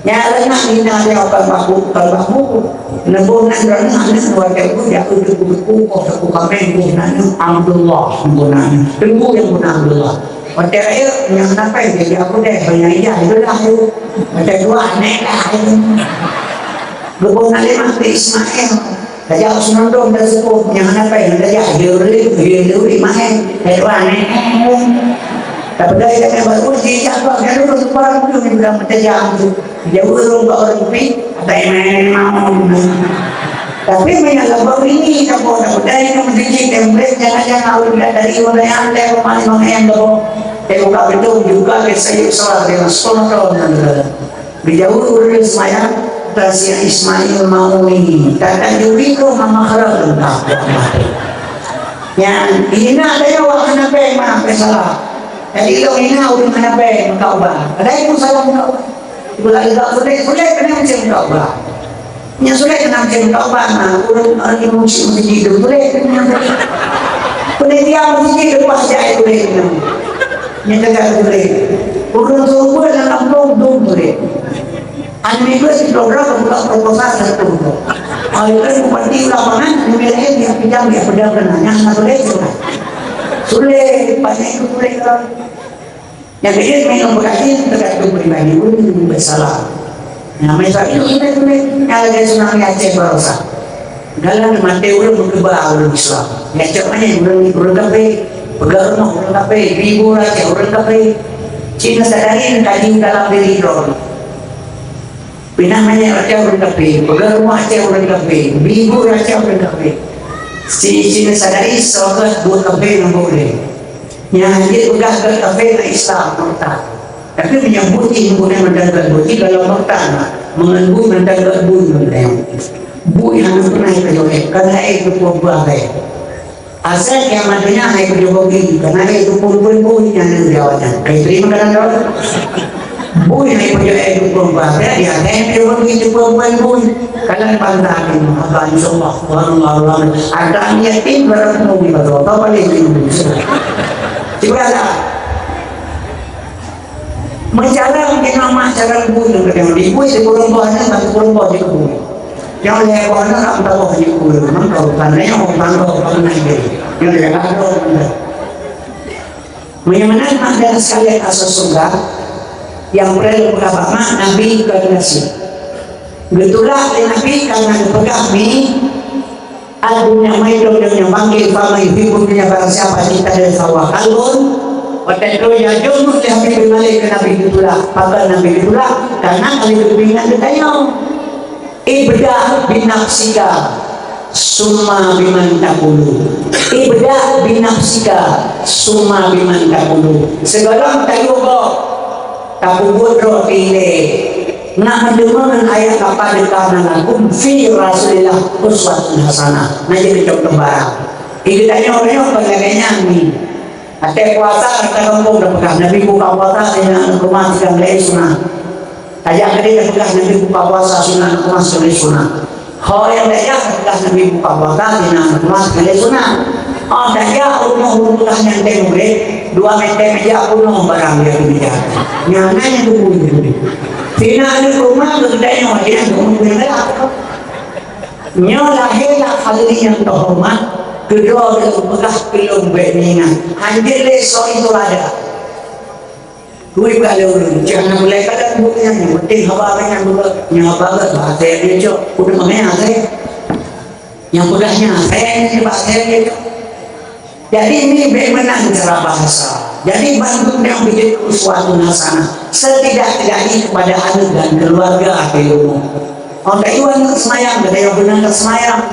Nyang reunah hina dia bukan baku, bukan baku. Neuboh nan reunah, nan dua ribu, dia udah buku, buku, buku, buku, buku, buku, Abdullah, buku, buku, buku, Abdullah. Watèe rayeuk nyang na pèng jadi abu deh, banyak iya, itulah tu. Watèe dua, nèk dah tu. Geupeu na lé mak Ismail. Tajak Usman Dom dan sepuh, nyang na pèng, tajak, dia urip, dia urip, mahé. Watèe dua, nèk. Tapi dari kata baru, dia cakap, dia dulu sebarang tu, dia bilang, tajak tu. Jauh ureueng bak ureueng pi, atai main mau. Tapi meunyoe lagèe ini, kamoe tak pedai, kamoe jijik dan murit, jangan-jangan awak tidak dari orang yang ada pemain main kamoe. Tapi buka betul juga ke sayup salah dengan spontan. Dijauh ureueng semayang, tasiah Ismail mau ini. Tata juri ko mama kharap lengkap. Yang ini ada yang wak hana peng, maaf, salah. Jadi, lo ini ureueng hana peng, maka ubah. Ada yang salah, maka ubah. Ibu lagi tak boleh, boleh kena macam kau bah. Yang sudah kena macam kau bah, nah, ureueng, ureueng yang musik musik itu boleh kena. Boleh dia musik itu pas jahit boleh kena. Yang tegak boleh. Ureueng tu pun dalam kampung tu boleh. Anu itu si program buka proposal satu. Kalau itu bupati lapangan, kemudian dia pinjam dia pedang kena. Yang nak boleh sudah. Sudah, banyak itu boleh kalau Nyang keuneuk minong beukasih teuka keu pribadi ulôn nyang beusalah. Nyang meusalah itu ulôn, ulôn, nyang lagèe tsunami Aceh baroesa. Galak maté ulôn meukeubah ulôn Islam. Nyang cok manyang ulôn, ulôn kafé, peugah rumoh ulôn kafé, ibu-ibu rakyat ulôn kafé. Cina sadari kaji dalam diri droe. Pinah manyang raja ureueng kafé, peugah rumoh raja ureueng kafé, ibu raja ureueng kafé. Si cina sadari soe buet kafé ngon buet lé. Nyang jeuet peugah keu kafé ngon Islam murtad. Tapi meunyoe buet jih buet mantong buet jih kalau murtad mah, meungon buet mantong buet buet mantong. Buet hana pernah ka jaweueb, ka laén keu peue buet. Asai kiamat donya hai peujoh bagi, karena hai tupeue bui nyan di awaknyan. Hai terima kasih dong. Bui hai peujoh, hai tupeue bui, asai dia hai peujoh bagi, tupeue bui. Kalian bangga ni, apa, insya Allah, Tuhan Allah, Allah. Ada yatim barang mau di bawah, apa boleh di. Cuba lah. Meujalan keu nama jalan bui, keu nama bui, di burung buahnya, tapi burung buah di kebun. Nyang lhèe boh na lam taboh jeuet ureueng, mantong ka lhèe boh, mantong ka lhèe. Nyoe lhèe boh na. Meunyoe meunan mak dan sekalian asoe syeuruga, nyang preh lôn peugah bak mak, Nabi kon nasib. Geutulak lé Nabi karena geupeugah mi, "Ad-dunya maitun, dunia bangkit, faman yuhibbud dunya, barang siapa cinta dunia, fahuwa kalbun." Watèe troh ya jeuet lé Habib bin Malik keu Nabi geutulak, pakon Nabi geutulak, karena ka lheueh geupeuingat geutanyoe. Ibda binafsika, summa biman taqulu. Ibda binafsika, summa biman taqulu. Sigohlom tayue gob, tapeubuet droe ilée. Nak meudeungoe ngon ayat, "Laqad kana lakum fi Rasulillah uswatun hasanah." Nah, jadi contoh barang. Di geutanyoe-tanyoe kon lagèe nyan ni. Watèe puasa, ata gampông tapeugah, "Nabi buka puasa sinan aneuk keumah tiga belas sunat." Tajak keudéh tapeugah, "Nabi buka puasa sinan aneuk keumah tiga belas sunat." Ho nyang tajak tapeugah, "Nabi buka puasa sinan aneuk keumah tiga belas sunat." Oh, tajak ureueng peugah nyan teuh murit, dua meter meja peunoh barang di ateueh meja. Nyan na nyang geubui. Sinan aneuk keumah keu geutanyoe, sinan geubui galak. Nyoe lahé lam haleue nyang teuhoreumat, keudroe lôn peugah keu lôn bèk neuingat. Hanjeuet lé soe itu lada. Kui peugah lé ureueng, "Cit hana meulai kadang buet nyan, nyang penting haba nyan buet." Nyoe haba gèt, bahasa dia cok. Udah mengenai asai. Nyang peugah nyan asai, bahasa dia cok. Jadi, ini bèk meunan cara bahasa. Jadi, bandum nyang bijéh uswatun hasanah, setidak-tidaknya kepada aneuk dan keluarga ateueh rumoh. Oh, tayue aneuk seumayang, tayue beuna aneuk seumayang.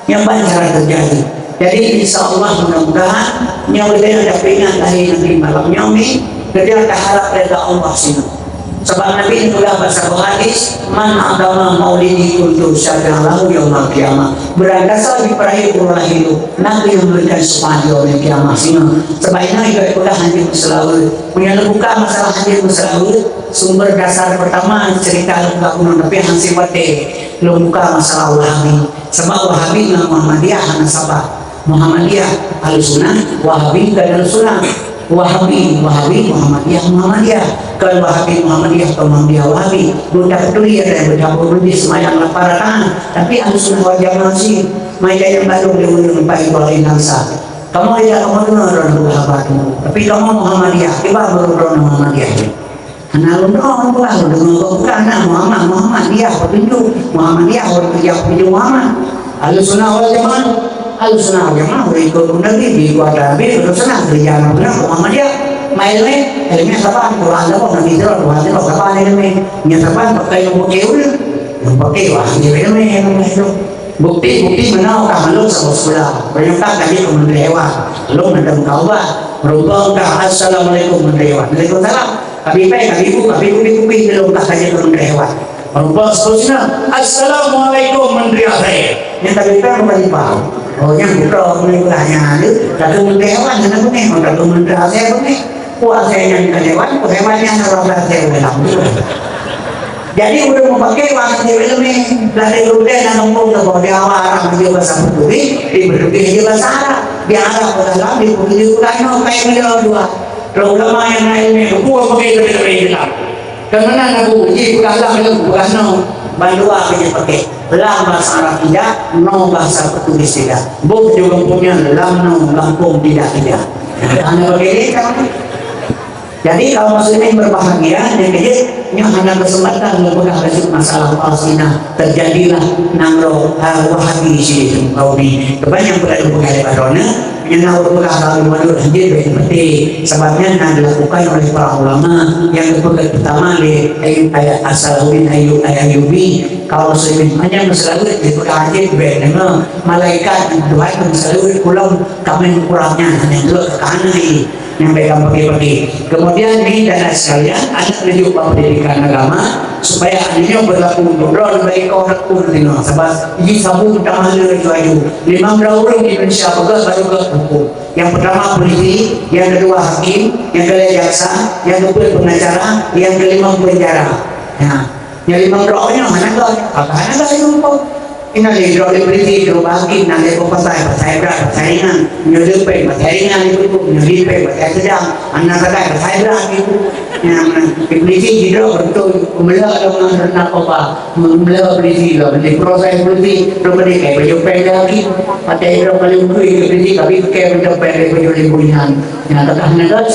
Nyan ban cara teujadi. Jadi, insya Allah, mudah-mudahan, nyoe geutanyoe tapeuingat lahé Nabi malam nyoe, geutanyoe taharap reda Allah sinan. Sabab Nabi neupeugah bak saboh hadis, "Man a'dhama maulidi kuntu syafi'an lahu yaumal qiyamah." Beurangkasoe jipeurayeuk uroe lahé lôn, na kheueh nyang meuberikan syafa'at di yaumil qiyamah singoh. Sabab inoe ikot peugah hanjeuet meuseulaweuet. Meunyoe lôn buka masalah hanjeuet meuseulaweuet, sumber dasar peurtama cerita lôn buka gunong, tapi hana watèe lôn buka masalah Wahabi. Sabab Wahabi ngon Muhammadiyah hana saban. Muhammadiyah Ahlussunnah, Wahabi kon Ahlussunnah. Wahabi, Wahabi, Muhammadiyah, Muhammadiyah. Kon Wahabi, Muhammadiyah, kon Muhammadiyah, Wahabi. Buta beutôi ya, dan buta beutôi di semayang lapar tangan. Tapi Ahlussunnah wal Jamaah sih, mai kaya baru dia ulun pai kuali nangsa. Kamoe ya, kamoe deungoe droeneuh haba tu. Tapi kamoe Muhammadiyah, kiban baru droeneuh Muhammadiyah. Hana lôn deungoe, lôn peugah, lôn deungoe kok peugah na Muhammad, Muhammad, dia petunjuk. Muhammad, dia ureueng keurija petunjuk Muhammad. Ahlussunnah wal Jamaah, Ahlussunnah wal Jamaah, ureueng ikot Nabi, di kuasa Nabi, Ahlussunnah, keurija na peugah Muhammad, dia. Mai ilmu, ilmu saban, Quran saban, Nabi saban, Quran saban, saban ilmu. Nyan saban pakai nyang pakai ureueng. Nyang pakai wah, dia ilmu, ilmu itu. Bukti, bukti meunoe ka malôn saboh sikula. Meunyoe ka jeuet keu Menteri Hewan, lôn mantong ka ubah. Meureumpok ka, "Assalamualaikum, Menteri Hewan." "Waalaikumsalam." Ka bipèe, ka bibu, ka bibu, bibu, bibu, lôn ka jeuet keu Menteri Hewan. Meureumpok seterusnya, "Assalamualaikum, Menteri Até." Nyang ka bipèe bukan ipau. Oh, nyang putroe, Menteri Até. Ka keu Menteri Hewan, hana beungèh, ka keu Menteri Até beungèh. Peue asai nyan kon hewan, peue hewan nyan harôh asai dalam. Jadi, ureueng meupaké bahasa Indonesia, dari ureueng na gampông teuh, di awak Arab dia bahasa Portugis, di Portugis dia bahasa Arab, di Arab bahasa Arab, di Portugis bahasa Arab, kayak beliau dua. Kalau ulama yang lain ni, buah pakai lebih-lebih dalam. Karena Nabi, ji peugah lam, peugah no, bandua keu pakai. Lam bahasa Arab tidak, no bahasa Portugis tidak. Boh juga punya lam no, gampông tidak, tidak. Hana pakai dia, kan? Jadi, kaum muslimin berbahagia, nyang keujeuet, nyoe hana keuseumpatan lôn peugah bacut masalah Palestina, teujadilah nanggroe, ha, Wahabi di sini, kaum ni. Keubah nyang peugah lôn peugah lé baroe nyoe, nyang na lôn peugah lom meunurot hanjeuet bèk peuté. Sabab nyan na dilakukan oleh para ulama nyang geupeugah peutama lé Ayu-, Ayat As-Salahuddin Ayu-, Ayyubi, kaum muslimin. Hana meuseulaweuet dipeugah hanjeuet bèk deungoe malaikat Tuhan meuseulaweuet, ulôn kamoe kurang nyan, hana jeuet keu keuhanai. Nyang bèk kamoe paké-paké. Kemudian, di dan sekalian, aneuk neujok bak pendidikan agama, supaya aneuk nyoe berlaku untuk droe bagi kaum rakyat tinoh. Sabab ji sabu tamah le aju-aju. Limong droe ureueng di Indonesia peugah baru ke hukum. Yang pertama polisi, yang kedua hakim, yang ketiga jaksa, yang keempat pengacara, yang kelima penjara. Ya. Nyang limong droe nyoe hana göt, apa hana göt ilmu hukum. Inan lé droe lé polisi, droe bak hakim, nan lé bak pasai, pasai brat, pasai ringan. Nyoe lé péng, pasai ringan lé hukum, nyoe lé péng, pasai sedang. Hana sagai, pasai brat lé hukum. Nyang na, lé polisi jidroe beutôi, meuleuh lom ngon narkoba, meuleuh polisi lom, lé proses polisi, droe bak hakim, bajèe péng lé hakim. Pakai droe paléng beutôi lé polisi, tapi pakai bajèe péng lé bajèe lé bunyan. Nyang teuka hana göt.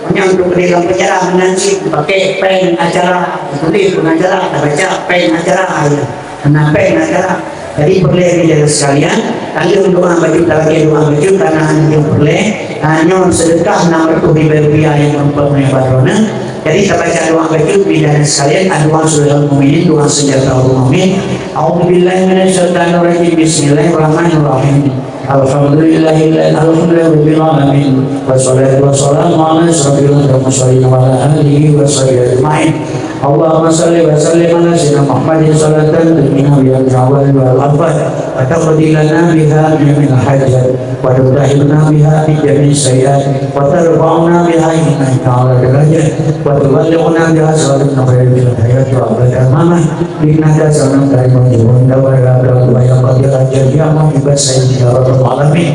Nyang untuk di dalam penjara meunan cit pakai péng acara, tuléh pengacara, tabaca péng acara, ya. Kena péng acara. Jadi, peureulèe media sekalian, tanggong doa bacut, talakèe doa bacut, karena hana nyang peureulèe, ha, nyoe sedekah enam ratus ribu rupiah nyang meureumpok meunyoe baroe na. Jadi, tabaca doa bacut, media sekalian, doa sulhul mukminin, doa sejahtera mukmin. A'udzubillahi minasyaitonirrajim. Bismillahirrahmanirrahim. Alhamdulillahilladzi, alhamdulillahirabbil alamin. Wassalatu wassalamu ala asyrafil anbiya'i wal mursalin wa ala alihi wa sahbihi ajma'in. Allahumma shalli wa sallim ala sayyidina Muhammadin salatan tunjina biha minal ahwali wal afat, wa taqdi lana biha min jami'il hajat, wa tutahhiruna biha min jami'is sayyi'at, wa tarfa'una biha indaka a'la darajat, wa tuballighuna biha aqsal ghayati wa ab'adal mamah. Innaka sami'un qaribun mujibud da'wat, ya Rabbal alamin, ya Qadir hajat, ya Mujibas sa'il, ya Rabbal alamin.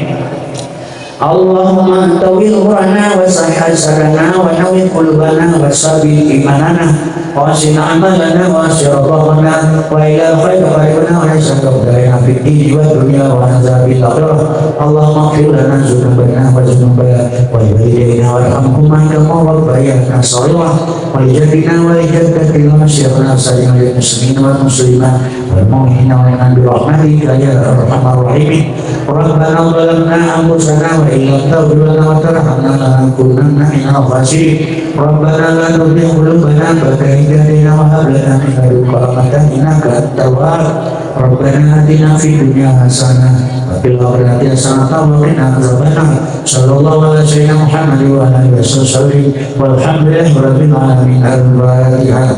Allahumma tawwil umurana wa sahhih ajsalana wa nawwir qulubana wa sabbit imanana wa ahsin amalana wa ahsin rabbana wa ila khairi qaribana wa ahsin rabbana fid dini wad dunya wa azabil akhirah. Allahumma ighfir lana dzunubana wa dzunuba walidina warhamhuma kama rabbayana shaghira. Wa li jaddina wa li jaddatina wa syaikhina sa'iril muslimin wal muslimat wal mu'minina wal mu'minat bi rahmatika ya arhamar rahimin. Rabbana zalamna anfusana wa illam taghfir lana wa tarhamna lanakunanna minal khasirin. Rabbana la tuzigh qulubana ba'da idh hadaytana wa hab lana min ladunka rahmatan innaka antal wahhab. Rabbana atina fid dunya hasanah wa fil akhirati hasanah wa qina adzabannar. Sallallahu ala sayyidina Muhammad wa ala alihi wasallam. Walhamdulillahi rabbil alamin. Al-Fatihah.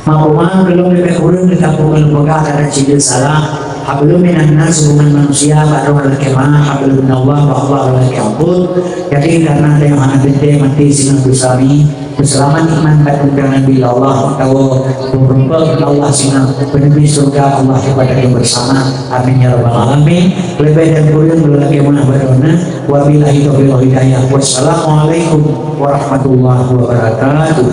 Makmum, lôn leubeh kureueng teuka peugah kata cit salah. Hablum minan nas, hubungan manusia bak droe adalah kemah, hablum minallah, bak Allah adalah kiampun. Jadi, karena ada yang hana teuntèe mati singoh beusami, Peuseulamat iman dan undangan bila Allah, maka beureumpok Allah singoh peuneubit syurga Allah kepada kita bersama. Amin ya rabbal alamin. Leubeh dan kureueng lôn lakèe meu'ah bak droeneuh. Wabillahi taufiq wal hidayah. Wassalamualaikum warahmatullahi wabarakatuh.